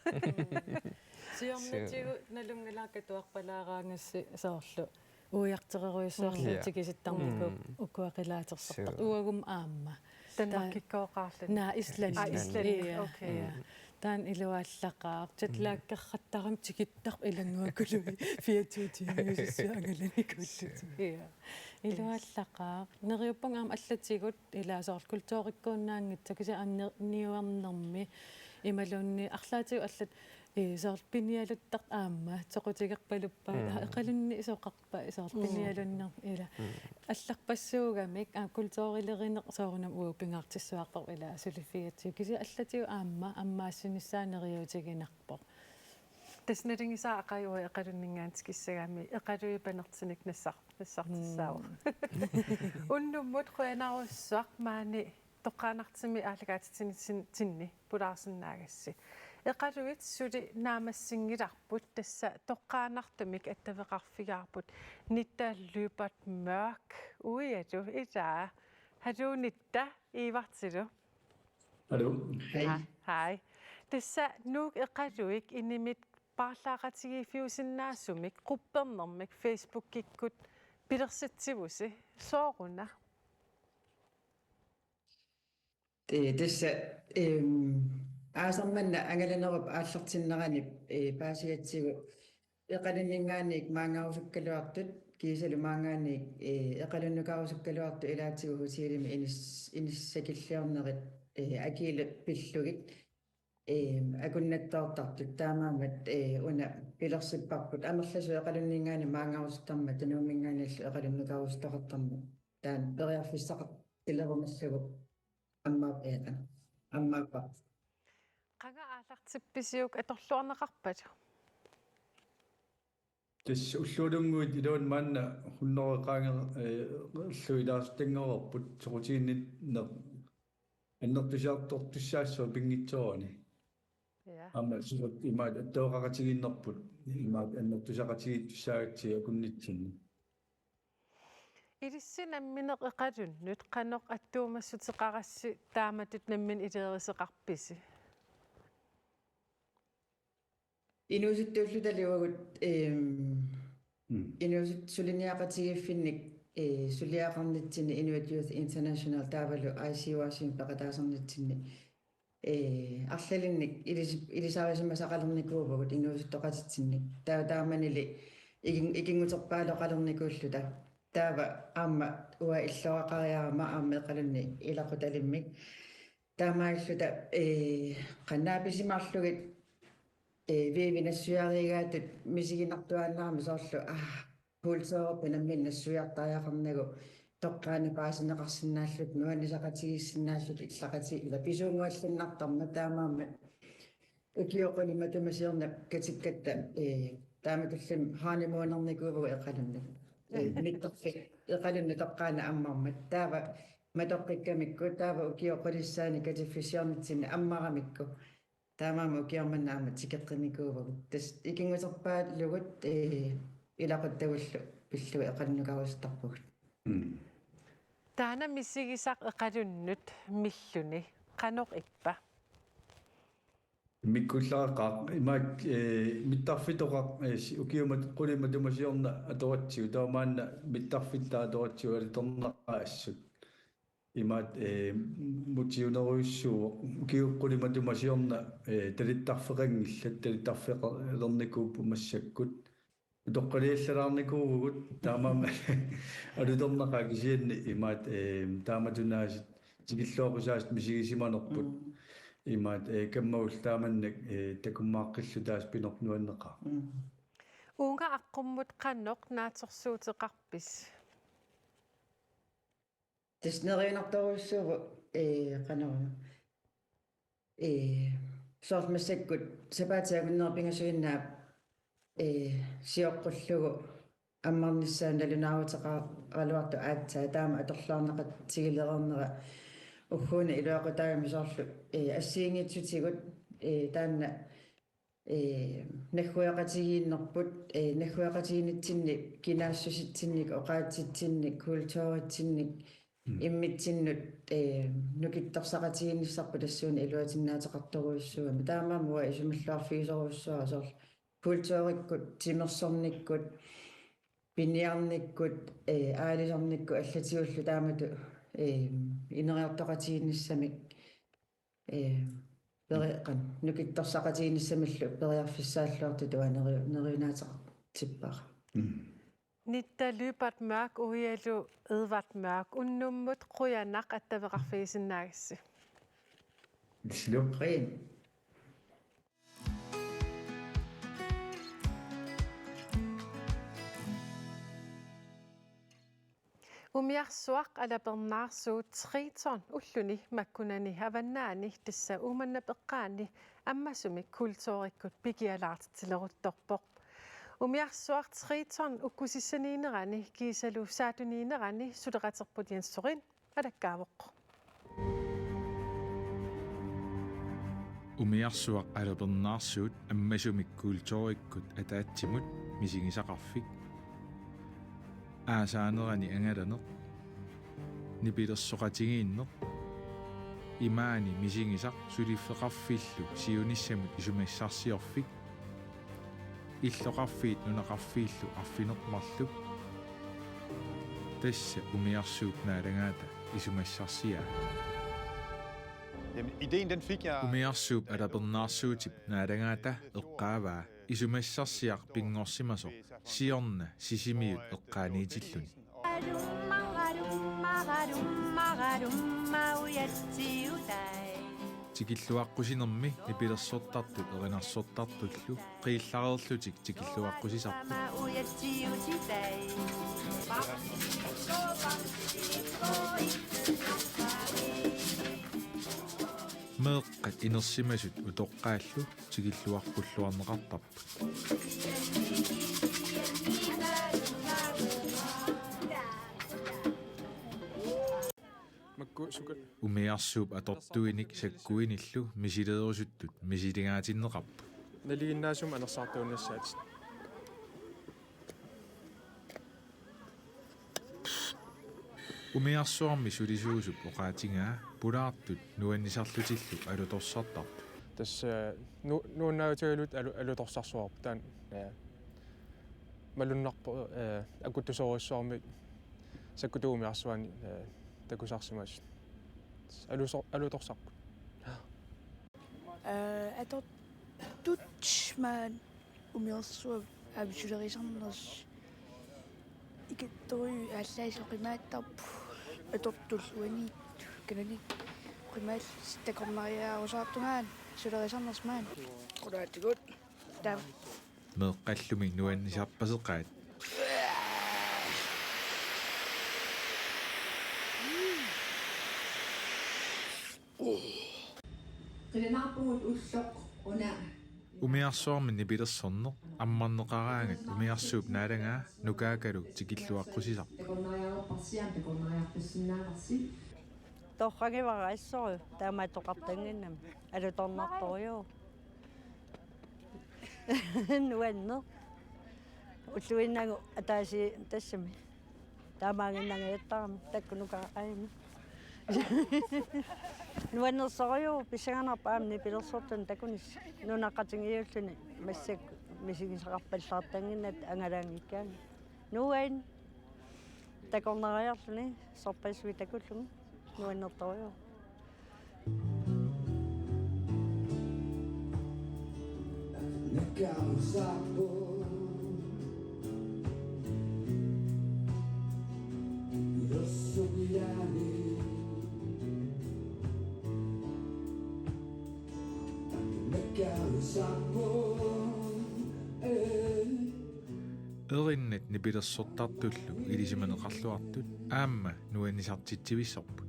Siornatigut nalunngilara katuarpalaaraangassi soorlu uiartererujussuarlutik. Ja. Tikisittarnikuupput. Mm. Ukua qilaatersortartut. Sure. Uagummi aamma. Danmarkikkooqaarluni. Naa, Island. Aa, Island. Island. Ja. Okay. Ja. Mm. Taanna iluallaqaaq. Jetlagerrattarami tikittarput ilannguakuluit fireogtyve tiimiusissuit angalanikuullutik. Sure. Ja. Iluallaqaaq. Neriuppunga aamma allatigut ilaa soorlu kulturikkuunnaanngitsoq kisianni anner-, niuernermi imaluunniit arlaatigut allat, ee, soorlu pinialuttartut aamma soqutigerpaluppaat. Mm. Aa, Eqalunni isoqarpa soorlu. Mm. Pinialunnermi ilaa. Mm. Allarpassuugamik, aa, kulturilerineq soorunami uagut pingaartissavarput ilaa suliffigigakku kisianni allatigut aamma ammaassinissaa neriuutiginarpoq. Tassa nalingisara aqagu Eqalunninngaanniit tikissagami Eqaluit panertinik nassar-, nassartissaavoq. Mm. Unnummut qujanarsuaq maani toqqaannartumik aallakaatitsinitsinni pulaarsinnaagassi. Eqaluit suli naammassinngilarput, tassa toqqaannartumik attaveqarfigaarput Nitta Lyberth Mørch uialu ilaa. Haluu Nitta, Ivartilu. Hallo. Hej. Ha-, hej. Tassa Nuuk Eqaluit inimit paarlaaqatigiiffiusinnaasumik quppernermik Facebookikkut pilersitsivusi, sooruna? Ee, tassa, ehm, aasaq manna angalanerup aallartinnerani, ee, paasigatsigu Eqalunninngaanniit maanngarusukkaluartut, kiisalu maanngaanniit, ee, Eqalunnukarusukkaluartut ilaatigut hotelimi inis-, inissakilliornerit, ee, akiilu pillugit, ee, akunnattoortartut, taamaammat, ee, una pilersipparput amerlasuut Eqalunninngaanniit maanngarusuttarmata Nuumminngaanniillu Eqalunnukarusuttaqartarmata taanna periarfissaqartilerumallugu. Ammap-, ee, ammappa. Qanga aallartippisiuk, atorluarneqarpat? Tassa ullualunnguit iluani maanna hunnoreqaange-, ee, illup ilaasuttanngorput soqutiginninneq annertusiartortussaassaaq pinngitsoorani. Ja. Aamma soqut imaat attaveqaqatigiinnerput imaat annertusaqatigiittussaagatsigit akunnitsinni. Ilissi nammineq Eqalunnut qanoq attuumassuteqarassi, taamatut nammineq ileriseqarpisi? Inuusuttuullutalu uagut, ehm, mm, inuusuttut suliniaqatigiiffinnik, eh, suliaqarnitsinni Inuit Youth International taavalu I C Y C-mik peqataasarnitsinni, ee, arlalinnik ilis-, ilisarisimasaqalernikuuvugut inuusuttoqatitsinnik. Taa-, taamanili ikin-, ikinnguterpaaloqalernikuulluta. Taava aamma uanga illoqaqariarama aamma Eqalunni ilaqutalimmik. Taamaalilluta, ee, qanoq naapisimaarlugit, ee, Vivi nassuiarigaatut misiginartuaannarami soorlu, aa, kulturerput nammineq nassuiartariaqarnagu toqqaannaq paasineqarsinnaalluta, nuannisaqatigiissinnaalluta, illaqati-, ilaa pisuunnguallinnartarmat, taamaammat ukiut qulit matuma siorna katikkatta, ee, taamatullumi honeymoonernikuuvugut Eqalunnut. Ee, mm, mittarfik Eqalunnut toqqaannaq ammarmat. Taava matoqqikkamikku, taava ukiut qulissaanni katiffissiornitsinni ammaramikku. Taamaammat ukioq manna aamma tikeqqinikuuvugut. Tassa ikinnguterpaalugut, ee, ilaquttagullu pillugit Eqalunnukarusuttarpugut. Mm. Taanna misigisaq Eqalunnut milluni qanoq ippa? Immikkuullaqqaaq imaak, ee, mittarfitoqaq, ee, si-, ukiut mat-, qulit matuma siorna atoratsigu, taava maanna mittarfittaaq atoratsigu alutornaqaaq assut. Imaat, ee, mutiunerujussuuvoq. Ukiut qulit matuma siorna, ee, talittarfeqanngillat, talittarfeqalernikuupput massakkut. Utoqqaliallalaarnikuuvugut, taamaammat alutornaqaaq kisianni imaat, ee, taamatunaasiit tikilluaqqusaasiit misigisimanerput. Mm. Imaat, ee, kammagullu taamannak, ee, takummaaqqilluta tassa pineq nuanneqaaq. Mm. Uunga aqqummut qanoq naatsorsuuteqarpisi? Tassa neriunartorujussuuvoq, ee, qanoruna. Ee, soorlu massakkut sapaatip akunneri pingasuinnaat, ee, sioqqullugu ammarnissaa nalunaaruteqaraluartoq aatsaat, taama atorluarneqatigilereernera ugguuna iluaqutaagami soorlu, ee, assigiinngitsutigut, ee, taanna ee, naggueqatigiinnerput, ee, naggueqatigiinnitsinni kinaassusitsinnik, oqaatsitsinnik, kulturitsinnik, immitsinnut, eh, nukittorsaqatigiinnissarput tassuuna iluatinnaateqartorujussuugami. Taamaammat uanga isumalluarfigisorujussuara soorlu kulturikkut, timersornikkut, piniarnikkut, eh, aalisarnikkut allatigullu taamatut, eh, ineriartoqatigiinnissamik, eh, peri-, qan-, nukittorsaqatigiinnissamillu periarfissaalluartutut uanga neri-, neriunaateqartippara. Nitta Lyberth Mørch uialu Edvard Mørch unnummut qujanaq attaveqarfigisinnaagassi. Slukrin. Umiarsuaq alapernaarsuut Triton ulluni makkunani avannaani tassa Uummannap eqqaani ammasumik kulturikkut pikialaartitsileruttorpoq. Umiarsuaq Triton ukkusissaniinnerani kiisalu saatuniinnerani suleqaterput Jens Sorin alakkaavoq. Umiarsuaq alapernaarsuut ammasumik kulturikkut ataatsimut misigisaqarfik. Aasaanerani angalaneq. Nipilersoqatigiinneq. Imaani misigisaq suliffeqarfillu siunissamut isumassarsiorfik. Illoqarfiit nunaqarfiillu arfineq-marluk. Tassa umiarsuup naalagaata isumassarsiaa. Jamen, ideen, den fik jeg. Umiarsuup alapernaarsuutip naalagaata eqqaavaa isumassarsiaq pinngorsimasoq siorna Sisimiut eqqaaniitilluni. Tikilluaqqusinermi nipilersortartut erinarsortartullu qiillareerlutik tikilluaqqusisarput. Meeqqat inersimasut utoqqaallu tikilluaqqulluarneqartarput. Makku suka. Umiarsuup atortuinik sakkuinillu misileerusuttut misiligaatinneqarput. Nalinginnaasumik anersaartuunnassaatit. Umiarsuarmi sulisuusup oqaatigaa pulaartut nuannisarlutillu alutorsartarput. Tassa, eh, nu-, nuannaarutigalugit alu-, alutorsarsuarput taanna, eh, malunnarpoq, eh, akuttusoorujussuarmik sakkutuut umiarsuaanni, eh, takusarsimasut. Aluso-, alutorsarput. Eh, atortut maani umiarsuaq aamma sulerisarnersoq. Ikittorujussuaq aallaasoqimaattarpoq. Atortullu uaniittoq kanani. Oqimaattoq takornariaarusaartungaani sulerisarnersoq maani. Qulaatigut. Taava. Meeqqallumi nuannisarpaseqaat. Qilanaarpugut ulloq una. Umiarsuarmi nipilersorneq ammarneqaraangat umiarsuup naalagaa nukaakalu tikilluaqqusisarpoq. Takornariarparsiaam takornariarpassinnaarsi. Torragivara assorujuk taamaattoqartannginnami alutornartorujuk. Nuanneq. Ulluinnarni ataasiarluni tassami. Taamaaginnangajattarami takkunukaajami. Nuannersorujuk pissanganarpoq aamma nipilersortunik takunissaa. Nunaqqatigiiulluni massakkut misigisaqarpallaartannginnatta angalaanngikkaanni. Nuann- Takornariarluni sorpassuit takullugit nuannertorujuk. Erinnat nipilersortartullu ilisimaneqarluartut aamma nuannisartitsivissorput.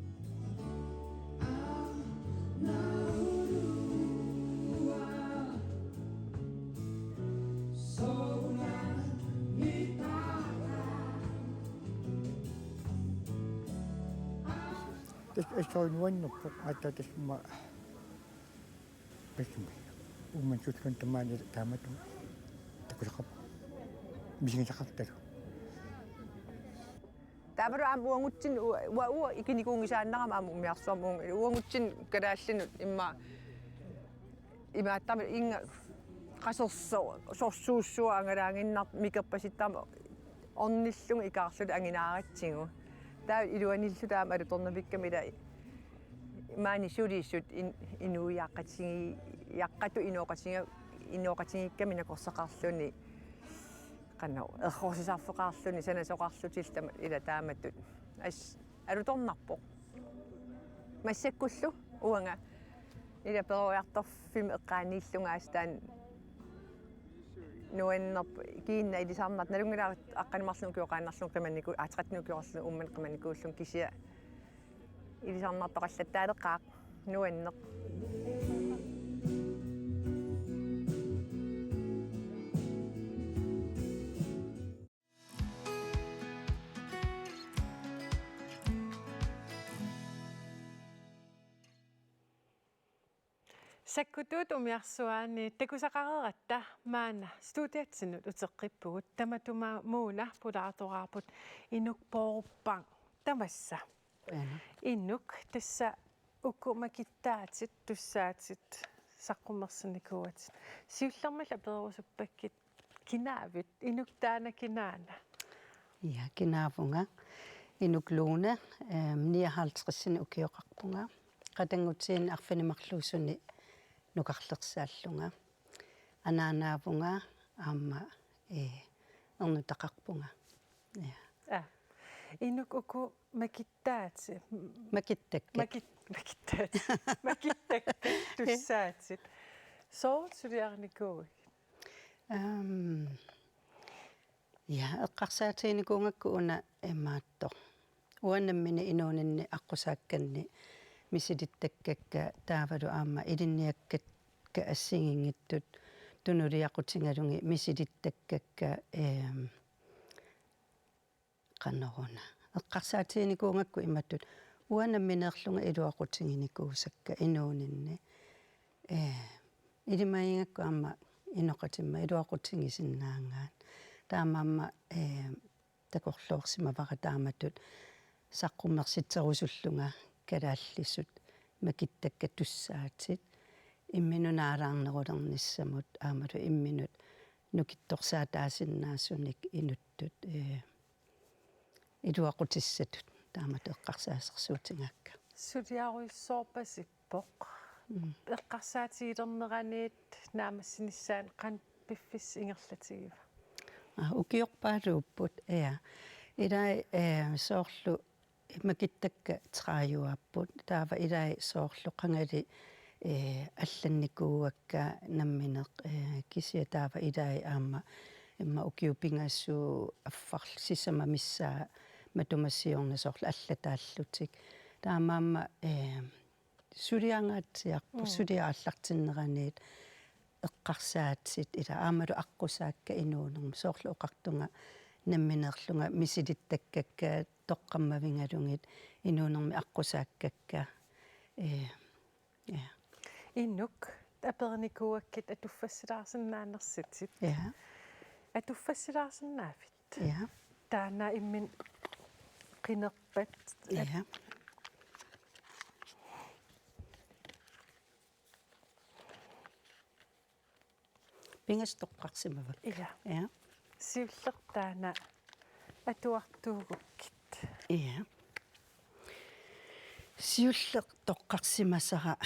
Tassa assut nuannerpoq aatsaat tassuma. Tassami. Uummannaq suulluunniit tamaani taamatut takusaqarpoq. Misigisaqartalu. Taavalu aamma uagutsinnut, ua-, ua-, uanga ikinikuunngisaannarama aamma umiarsuarmi uagut-, uagutsinnut kalaallinut immaqa imaattarami inga qasersoq, sorsuussua angalaaginnartoq mikerpasittarmat ornillunga ikaarluta anginaaratsigu. Taava iluanilluta aamma alutornavikkami ila maani sulisut in-, inuiaqqatigi-, -iaqqatut inooqatiga-, inooqatigiikkami nakorsaqarluni, qanoq, errorsisarfeqarluni sanasoqarlutillu tama-, ila taamatut. As-, alutornarpoq. Massakkullu uanga ila peroriartorfimmi eqqaaniillunga assut taanna nuannerpoq, kiinaq ilisarnartoq, nalunngilara aqqaneq-marlunnik ukioqaannarlunga qimanniku-, aa, tretten ukioqarlunga uummannaq qimannikuullunga, kisianni ilisarnartoqallattaaleqaaq, nuanneq. Sakkutuut umiarsuaanni takusaqareeratta maanna studiatsinnut uteqqippugut, tamatuma Mona pulaartoraarput Inuk Pooruppaaq. Tamassa. Aana. Inuk, tassa uku makittaatit, tussaatit, saqqummersinnikuuatit. Siullermillu apererusuppakkit kinaavit, Inuk taanna kinaana? Ja, kinaavunga. Inuk Lone, ehm, nioghalvtredsinik ukioqarpunga. Qatanngutiini arfineq-marluusuni nukarlersaallunga. Anaanaavunga aamma, eh, ernutaqarpunga. Ja. Aa. Inuk, uku makittaatit. Makittakkat. Makit-, makittaatit. Makittakkat tussaatit. Soorlu suliarinikuuigit? Ehm, ja, eqqarsaatiginikuugakku una imaattoq. Uanga nammineq inuuninni aqqusaakkanni misilittakkakka taavalu aamma ilinniakkakka assigiinngitsut tunuliaqutigalugit misilittakkakka, ehm, qanoruna. Eqqarsaatiginikuugakku imatut. Uanga nammineerlunga iluaqutiginikuusakka inuuninni. Eh, ilimagigakku aamma inoqatimma iluaqutigisinnaagaat. Taamaammat, eh, takorloorsimavara taamatut saqqummersitserusullunga kalaallisut makittakkat tussaatit imminut naalaarnerulernissamut aammalu imminut nukittorsaataasinnaasunik inuttut, eh, iluaqutissatut taamatut eqqarsaasersuutigaakka. Suliarujussuorpasippoq. Mm. Eqqarsaatigilerneraniit naammassinissaanut qanoq piffissaq ingerlatigiva? Aa, ukiorpaaluupput, ja. Ilai, eh, soorlu makittakkat trediveapput. Taava ilai soorlu qangali, eh, allannikuuakka nammineq, eh, kisianni taava ilai aamma immaqa ukiut pingasut affarlu sisamat missaat matuma siorna soorlu allataallutik. Taamaammat, eh, suliangaatsiarpoq, mm, suliaq aallartinneraniit eqqarsaatit ila aammalu aqqusaakka inuunermi, soorlu oqartunga nammineerlunga misilittakkakka toqqammavigalugit inuunermi aqqusaakkakka. Eh, ja. Inuk, aperinikuuakkit atuffassilaarsinnaanersitit. Ja. Atuffassilaarsinnaavit? Ja. Taanna imminut qinerpat. Ja. Pingasut toqqarsimavakka. Ja. Ja. Siulleq taanna atuartuugukkit. Ja. Siulleq toqqarsimasara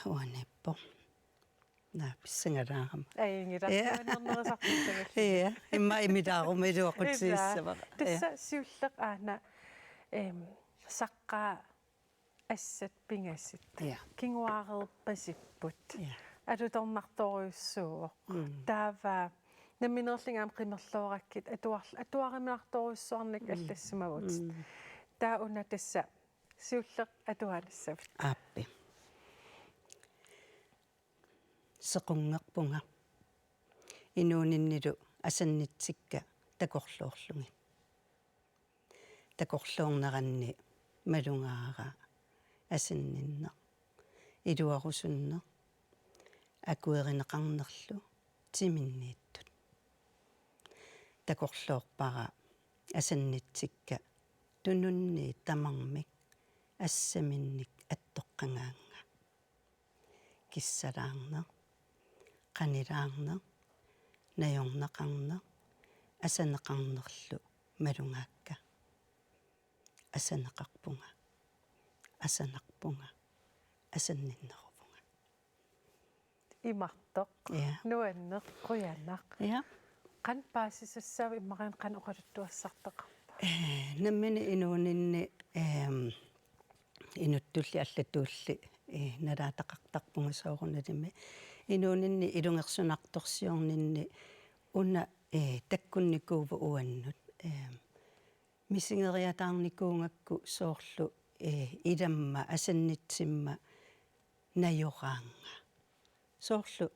uaniippoq. Naa, pissangalaarama. Ajunngilaq. Ja. Siunernerisartussagaluni. Ja, immaqa imilaaruma iluaqutigissavara. Ilaa. Tassa, ja, siulleq aana, em, saqqaa assat pingasut. Ja. Kinguaareerpasipput. Ja. Alutornartorujussuuvoq. Mm. Taava nammineerlunga aamma qimerloorakkit atuar-, atuariminartorujussuarnik, mm, allassimavutit. Mm. Taava una tassa siulleq atuanissavit. Aappi. Sequnngerpunga inuuninnilu asannitsikka takorloorlugit. Takorloorneranni malugaara asanninneq, iluarusunneq, akuerineqarnerlu timinniittut. Takorloorpara asannitsikka tununni tamarmik assaminnik attoqqagaannga. Kissalaarneq, qanilaarneq, najorneqarneq, asaneqarnerlu malugaakka. Asaneqarpunga, asanarpunga, asanninneruvunga. Imartoq. Ja. Nuanneq, qujanaq. Ja. Qanoq paasisassaava, immaqa qanoq oqaluttuassartaqarpa? Eh, nammineq inuuninni, ehm, inuttulli allatulli, eh, nalaataqartarpunga soorunalimi. Inuuninni ilungersunartorsiorninni una, eh, takkunnikuuvoq uannut. Ehm, misigeriataarnikuugakku soorlu, eh, ilamma asannitsimma najoraannga. Soorlu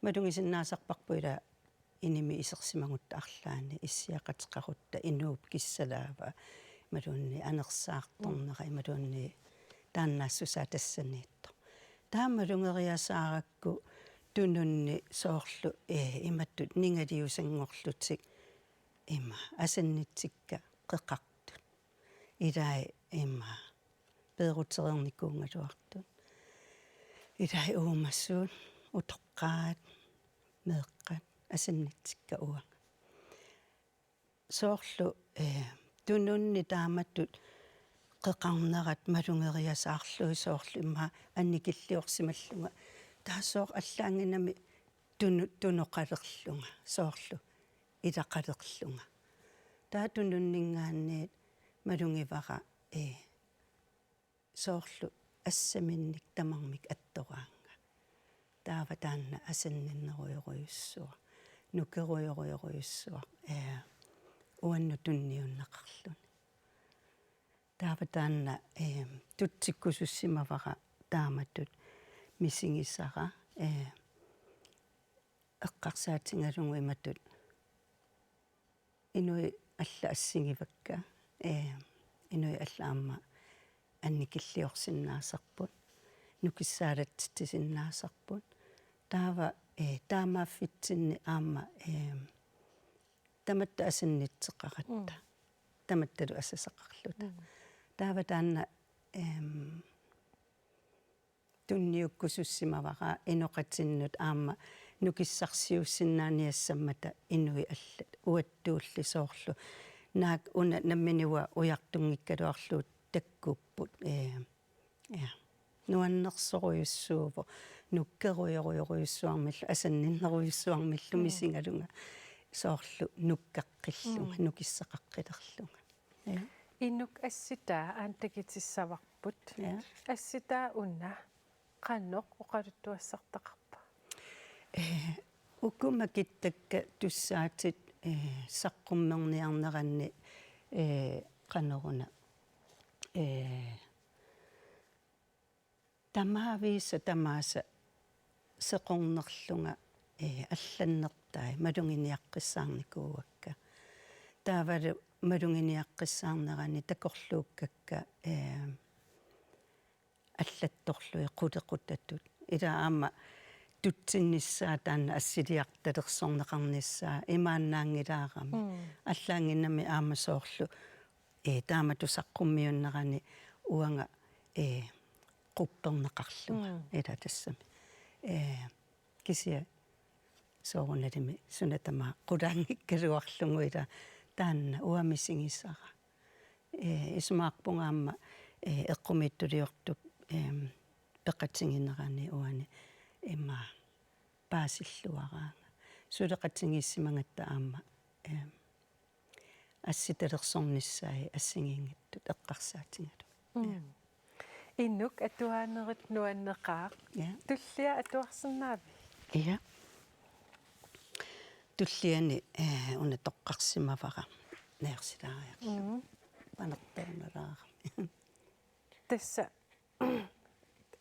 malugisinnaasarparput ila inimi isersimagutta arlaanni issiaqateqarutta inuup kissalaava imaluunniit anersaartornera imaluunniit taannaassusaa tassaniittoq. Taava malugeriasaarakku tununni soorlu, eh, imatut ningaliusanngorlutik ima asannitsikka qeqartut. Ilai ima peerutereernikuugaluartut. Ilai uumasut, utoqqaat, meeqqat, asannitsikka uanga. Soorlu, eh, tununni taamatut qeqarnerat malugeriasaarlugit soorlu ima annikilliorsimallunga. Taava soorlu allaanngimmat tunu-, tunoqalerlunga, soorlu ilaqalerlunga. Taava tununninngaanniit malugivara, eh, soorlu assaminnik tamarmik attoraannga. Taava taanna asanninnerujorujussuaq, nukerujorujorujussuaq, eh, uannut tunniunneqarluni. Taava taanna, eh, tutsikkusussimavara taamatut misigisara, eh, eqqarsaatigalugu imatut inuit allat assigivakka, eh, inuit allat aamma annikilliorsinnaasarput, nukissaalatsitsisinnaasarput. Taava, eh, taamaaffitsinni aamma, eh, tamatta asannitseqaratta. Mm. Tamattalu asasaqarluta. Mm. Taava taanna, ehm, tunniukkusussimavara inoqatinnut aamma nukissarsiuussinnaaniassammata inuit allat uattulli soorlu. Naak una nammineq uanga ujartunngikkaluarlugu takkupput. Eh, ja. Nuannersorujussuuvoq, nukkerujorujorujussuarmillu, asanninnerujussuarmillu. Mm. Misigalunga soorlu nukkaqqillunga, mm, nukissaqaqqilerlunga. Ja. Inuk assitaa aamma takutissavarput. Ja. Assitaa una qanoq oqaluttuassartaqarpa? Eh, uku makittakka tussaatit, eh, saqqummerniarneranni, eh, qanoruna, eh, tamaavisa tamaasa seqornerlunga, eh, allannertai maluginiaqqissaarnikuuakka. Taavalu maluginiaqqissaarnerani takorluukkakka, eh, allattorlugit qulequtatut. Ila aamma tutsinnissaa taanna assiliartalersorneqarnissaa imaannaanngilaarami. Mm. Allaanngimmat aamma soorlu, eh, taamatut saqqummiunnerani uanga, eh, qupperneqarlunga. Mm. Ila tassami. Eh, kisianni soorunalimi suna tamaat qulaanngikkaluarlugu ila taanna uanga misigisara. Eh, isumaqarpunga aamma, eh, eqqumiitsuliortup, em, peqatiginerani uani ima paasilluaraanga. Suleqatigiissimagatta aamma, em, assitalersornissaat assigiinngitsut eqqarsaatigalugit. Mm. Inuk atuaanerit nuanneqaaq. Ja. Tullia atuarsinnaavit? Ja. Tulliani, eh, una toqqarsimavara najorsilaariarlugu. Mm. Panertoornalaarami. Tassa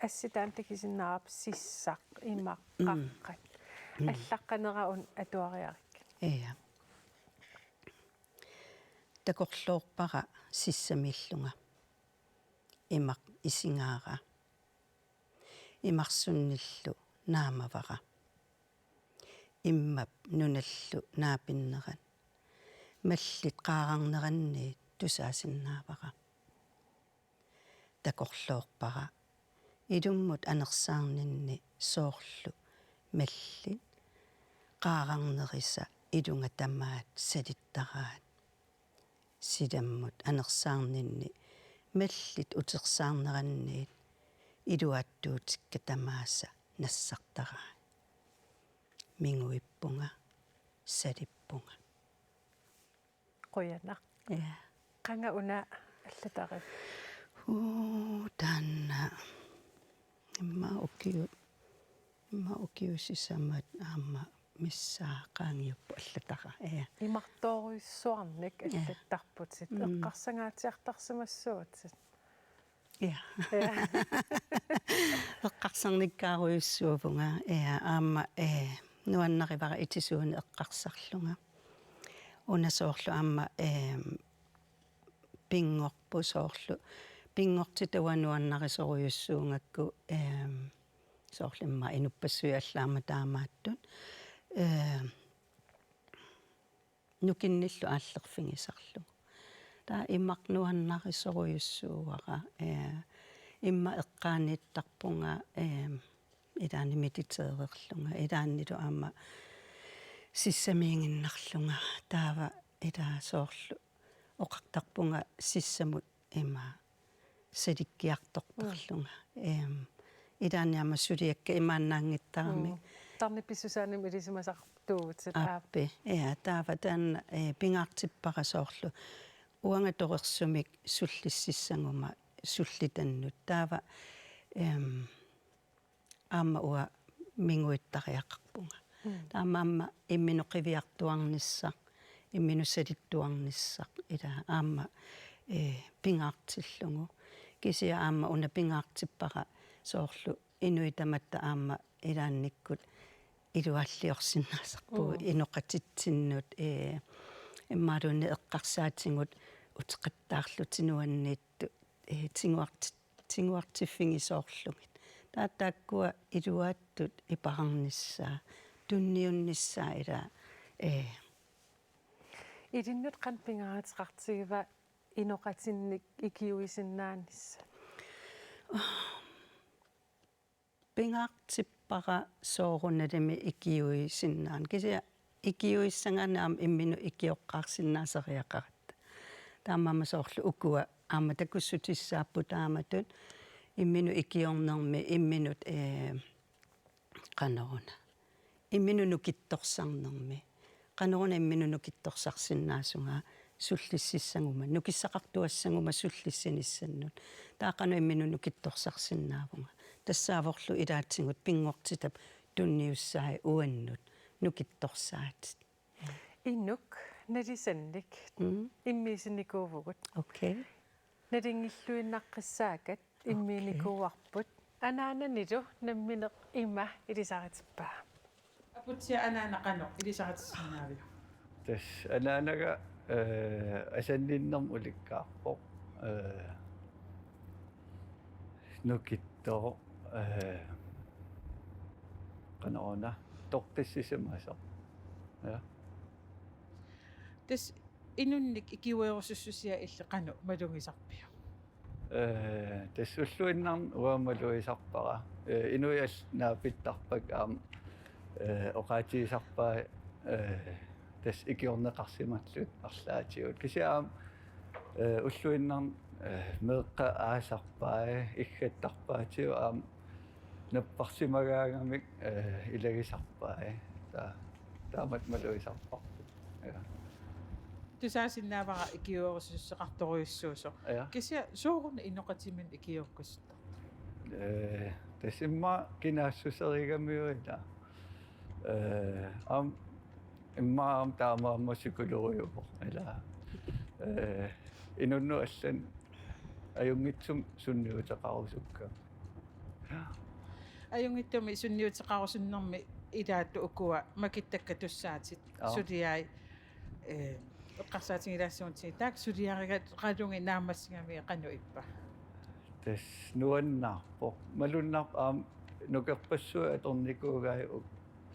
assitaa takusinnaavarput sissaq, imaq, mm, qaqqat. Mm. Allaqqanera una atuariarakku. Ja. Takorloorpara sissamiillunga. Imaq isigaara. Imarsunnillu naamavara. Immap nunallu naapinnerat. Mallit qaararneranniit tusaasinnaavara. Takorloorpara ilummut anersaarninni soorlu mallit qaararnerisa ilunga tamaat salittaraat. Silammut anersaarninni mallit utersaarneranniit iluaattuutikka tamaasa nassartaraat. Minguippunga, salippunga. Qujanaq. Ja. Qanga una allatarippit? Uu, taanna. Immaqa ukiut, immaqa ukiut sisamat aamma missaa qaangiupput allatara. Ja. Imartoorujussuarnik Ja. allattarputit. Mm. Eqqarsangaatsiartarsimassuutit. Ja. Ja. Eqqarsarnikkaarujussuuvunga, ja, aamma, eh, nuannarivara itisuuneq eqqarsarlunga. Una soorlu aamma, eh, pinngorpoq soorlu. Pinngortitaq uanga nuannarisorujussuugakku, eh, soorlu immaqa inuppassuit allaat aamma taamaattut. Eh, nukinnillu aallerfigisarlugu. Taava imaq nuannarisorujussuuara, eh, immaqa eqqaaniittarpunga, eh, ilaanni mediteererlunga, ilaannilu aamma sissamiiginnarlunga, taava ilaa soorlu oqartarpunga sissamut ima salikkiartortarlunga. Mm. Em, ilaanni aamma suliakka imaannaanngittaramik. Mm. Tarnip pissusaanimi ilisimasartuuvutit. Aappi. Ja, taava taanna, eh, pingaartippara soorlu uanga torersumik sullississaguma sullitannut. Taava, em, aamma uanga minguittariaqarpunga. Mm. Taamaammat imminut qiviartuarnissaq, imminut salittuarnissaq, ilaa aamma, eh, pingaartillugu. Kisianni aamma una pingaartippara soorlu inuit tamatta aamma ilaannikkut iluaalliorsinnaasarpugut. Mm. Inoqatitsinnut, eh, imaluunniit eqqarsaatigut uteqattaarlutik nuanniittut, eh, tiguartit-, tiguartiffigisoorlugit. Taava taakkua iluaattut ipaarnissaa, tunniunnissaa ilaa, eh. Ilinnut qanoq pingaaruteqartigiva inoqatinnik ikiuisinnaanissat? Pingaartippara soorunalimi ikiuisinnaanera. Kisianni ikiuissagaanni aamma imminut ikioqqaarsinnaasariaqaratta. Taamaammat soorlu ukua aamma takussutissaapput taamatut imminut ikiornermi, imminut, eh, qanoruna. Imminut nukittorsarnermi. Qanoruna imminut nukittorsarsinnaasunga sullississaguma, nukissaqartuassaguma sullissinissannut. Taava qanoq imminut nukittorsarsinnaavunga. Tassaavorlu ilaatigut pinngortitap tunniussai uannut nukittorsaatit. Inuk nalisannik Mm. immiussinnikuuvugut. Okay. Nalinngilluinnaqqissaakkat Okay. immiunnikuuarput. Anaananilu nammineq ima ilisaritippaa. Aputsiaq, anaana qanoq ilisaritissinnaaviuk? Tassa anaanaga, eh, asanninnermut ulikkaarpoq. Eh, nukittooq, eh, qanoruna, toqqissisimasoq. Ja. Tassa inunnik ikiuerusussusia illit qanoq malugisarpiuk? Eh, tassa ulluinnarni uanga malugisarpara. Eh, inuit allat naapittarpakka aamma, eh, oqaatigisarpai, eh, tassa ikiorneqarsimallugit arlaatigut. Kisianni aamma, eh, ulluinnarni, eh, meeqqat aasarpai, iggattarpaatigut aamma napparsimagaangamik, eh, ilagisarpai. Ta-, taamatut malugisarparput. Ja. Tusaasinnaavara ikiuerusussuseqartorujussuusoq. Ja. Kisianni sooruna inoqatiminnik ikiueqqisittartoq? Eh, tassa immaqa kinaassuserigamiuk ilaa. Eh, aamma immaqa aamma taamaammat psykologiuvoq ilaa. Eh, inunnut allanut ajunngitsumik sunniuteqarusukkama. Ajunngitsumik sunniuteqarusunnermi ilaattut ukua makittakkat tussaatit Aap. suliai, eh, eqqarsaatigilaassagutsigit taakku suliarigalugit naammassigamiuk qanoq ippa? Tassa nuannaarpoq. Malunnarpoq aamma nukerpassuit atornikuugai uku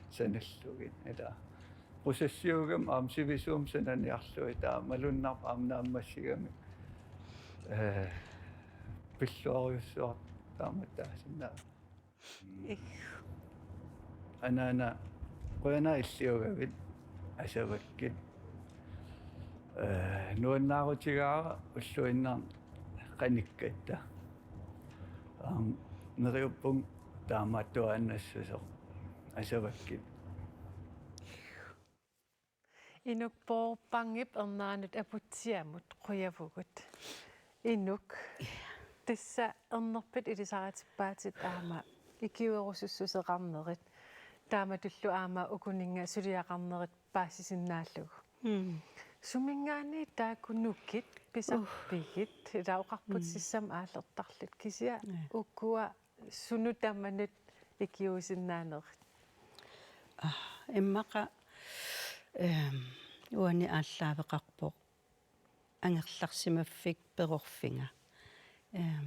sanallugit. Ilaa. Qusassiugami aamma sivisuumik sananiarlugit taamalunnarpoq aamma naammassigamik. Ee, pilluarujussuartarmat taasinnaavara. Ih. Anaana qujanaq illiugavit asavakkit. Ee, nuannaarutigaara ulluinnarni qanikkatta. Aamma neriuppunga taamaattuaannassasoq asavakkit. Inuk Poorpangip erneranut Aputsiamut qujavugut. Inuk. Tassa ernerpit ilisaritippaatit aamma ikiuerusussuseqarnerit. Taamatullu aamma ukuninnga suliaqarnerit paasisinnaallugu. Mm. Suminngaanniit taakku nukit pisarpigit, ila oqarput Mm. sissamut aallertarlutit kisianni Ja. ukua sunut tamanut ikiuisinnaanerit? Ah, immaqa, ehm, uani aallaaveqarpoq angerlarsimaffik perorfiga. Ehm,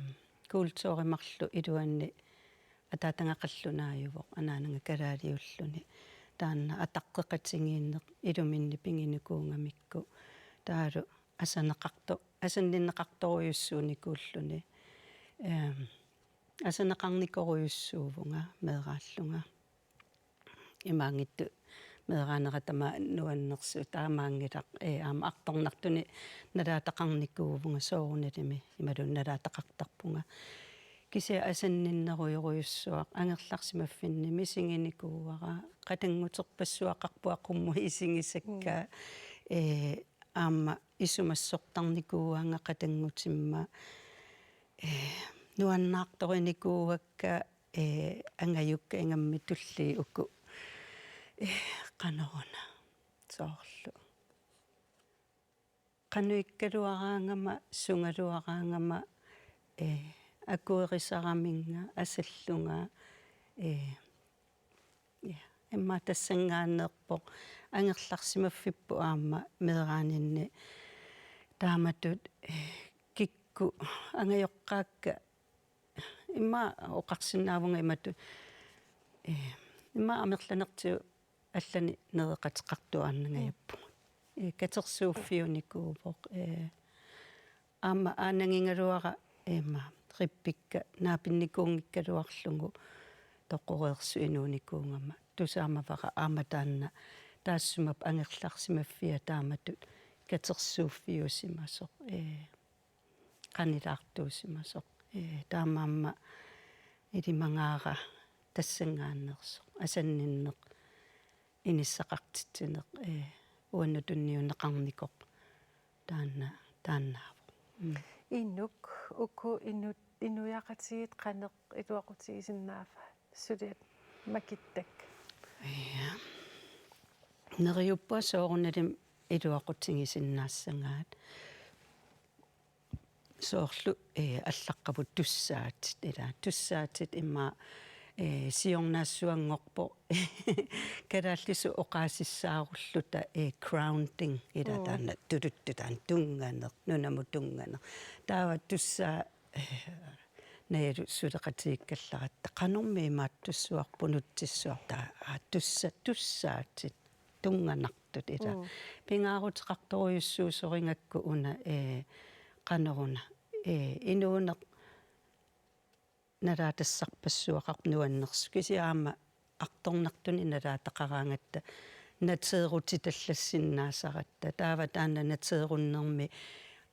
kulturi marluk iluanni ataataga qallunaajuvoq, anaanaga kalaaliulluni. Taanna ataqqeqatigiinneq iluminni piginikuugamikku. Taavalu asaneqarto-, asanninneqartorujussuunikuulluni. Ehm, asaneqarnikorujussuuvunga meeraallunga. Imaanngitsoq meeraanera tamaat nuannersoq taamaanngilaq, ee, aamma artornartunik nalaataqarnikuuvunga soorunalimi imaluunniit nalaataqartarpunga. Kisianni asanninnerujorujussuaq angerlarsimaffinni misiginikuuara, qatannguterpassuaqarpunga qummut isigisakka, Mm. ee, aamma isumassortarnikuuaanga qatanngutimma, ee, nuannaartorinikuuakka, ee, angajukka ingammik tulliit uku. Ee, qanoruna soorlu. Qanoq ikkaluaraangama, sungaluaraangama, ee, akuerisaraminnga, asallunga, ee, ja, immaqa tassanngaanneerpoq angerlarsimaffipput aamma meeraaninni taamatut, ee, kikkut angajoqqaakka immaqa oqarsinnaavunga imatut, ee, immaqa amerlanertigut allanik nereqateqartuaannangajappugut. Ee, katersuuffiunikuuvoq, ee, aamma aanagigaluara, ee, immaqa rippikka naapinnikuunngikkaluarlugu toqoreersut inuunikuugama. Tusaamavara aamma taanna taassuma angerlarsimaffia taamatut katersuuffiusimasoq, ee, qanilaartuusimasoq. Ee, taamaammat ilimagaara tassanngaanneersoq. Asanninneq, inissaqartitsineq, ee, uannut tunniunneqarnikoq. Taanna, taannaavoq. Mm. Inuk, uku inut, inuiaqatigiit qanoq iluaqutigisinnaava? Suliat makittakka. Ja. Neriuppunga soorunalimi iluaqutigisinnaassagaat. Soorlu, ee, allaqqavut tussaatit, ila tussaatit immaqa, ee, siornaassuanngorpoq. Kalaallisut oqaasissaarulluta, ee, grounding, ila Mm. taanna tuluttut taanna tunnganeq, nunamut tunnganeq. Taava tussaa, ee, najalu suleqatigiikkallaratta. Qanormi imaattussuaq, punutsissuaq, taava, aa, tussa-, tussaatit tunnganartut, ila. Mm. Pingaaruteqartorujussuusorigakku una, ee, qanoruna, ee, inuuneq nalaatassarpassuaqarpoq nuannersoq. Kisianni aamma artornartunik nalaataqaraangatta nateerutitallassinnaasaratta. Taava taanna nateerunnermi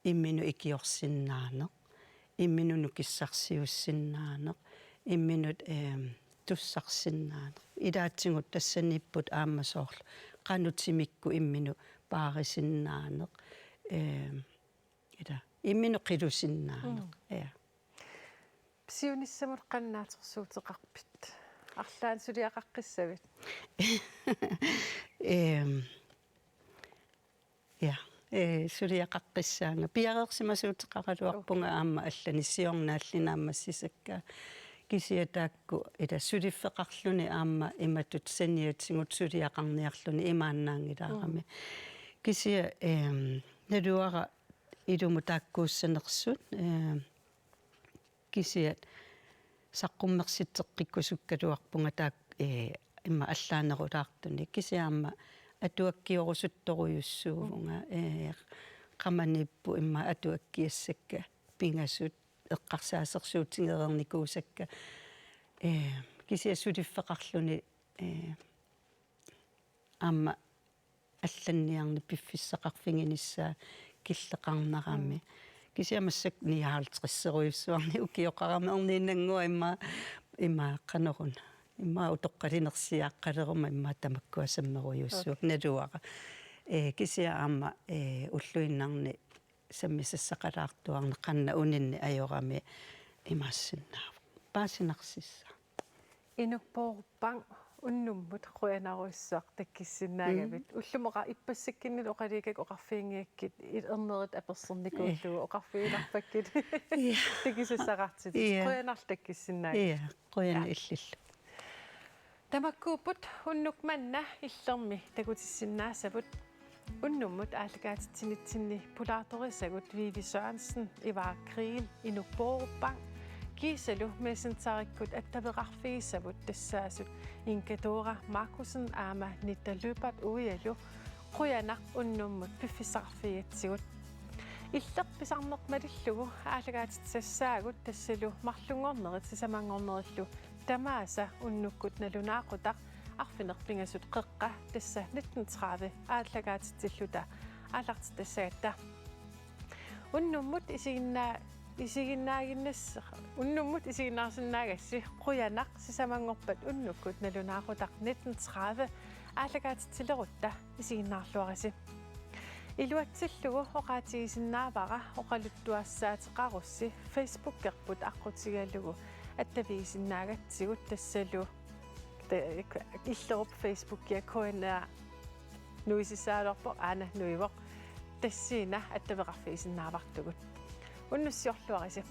imminut ikiorsinnaaneq, imminut nukissarsiussinnaaneq, imminut, eem, tussarsinnaaneq. Ilaatigut tassaniipput aamma soorlu qanoq timikkut imminut paarisinnaaneq. Eem, ila, imminut qilusinnaaneq. Mm. Ja. Siunissamut qanoq naatsorsuuteqarpit? Arlaannik suliaqaqqissavit? Eem, ja, ee, suliaqaqqissaanga. Piareersimasuuteqaraluarpunga aamma allanik siornaallit naammassisakka. Kisianni taakku ila suliffeqarluni aamma imatut saniatigut suliaqarniarluni imaannaanngilaarami. Mm. Kisianni, eem, naluara ilumut taakkuussanersut, eem, kisianni saqqummersitseqqikkusukkaluarpunga taak-, ee, immaqa allaanerulaartunik. Kisianni aamma atuakkiorusuttorujussuuvunga, ee, qamaniippoq immaqa atuakkiassakka pingasut eqqarsaasersuutigereernikuusakka, ee, kisianni suliffeqarluni, ee, aamma allanniarneq piffissaqarfiginissaa killeqarnerami. Mm. Kisianni massakkut nioghalvtredserujussuarni ukioqarami erniinnannguaq immaqa, immaqa qanoruna. Immaqa utoqqalinersiaaqqaleruma immaqa tamakkua sammerujussuuvoq. Okay. Naluara. Ee, kisianni aamma, ee, ulluinnarni sammisassaqalaartuarneq qanoq uninni ajorami imaassinnaavoq. Paasinarsissaaq. Inuppooruppa unnummut qujanarujussuaq takkissinnaagavit. Mm. Ullumi oqa-, ippassakkunnilu oqaluukkakka oqarfigigakkit il-, ernerit apersornikuullugu. Eh. Oqarfigilaarpakkit. Ja. Takusassaqartitit. Ja. Qujanarlu takkissinnaagavit. Ja, qujanaq. Ja. Illillu. Tamakkuupput unnuk manna Illermi takutissinnaassavut. Unnummut aallakaatitsinitsinni pulaartorisagut Vivi Sørensen, Ivar Kriegel, Inuppooruppa, kiisalu Messengerikkut attaveqarfigisavut tassaasut Inga Dora Markussen aamma Nitta Lyberth Uialu. Qujanaq unnummut piffissaqarfigigatsigut. Illeq pisarneq malillugu aallakaatitsiassaagut, tassalu marlunngornerit sisamanngornerillu tamaasa unnukkut nalunaaqutaq arfineq-pingasut qeqqa, tassa nitten tredive aallakaatitsilluta aallartitassagatta. Unnummut isiginnaa-, isiginnaaginnas-, unnummut isiginnaarsinnaagassi qujanaq, sisamanngorpat unnukkut nalunaaqutaq nitten tredive aallakaatitsilerutta isiginnaarluarisi. Iluatsillugu oqaatigisinnaavara oqaluttuassaateqarussi Facebookerput aqqutigalugu attavigisinnaagatsigut, tassalu te-, Illerup Facebookia K N R nuisissagaluarpoq, aana nuivoq. Tassiina attaveqarfigisinnaavartugut. Unnussiorluarisi.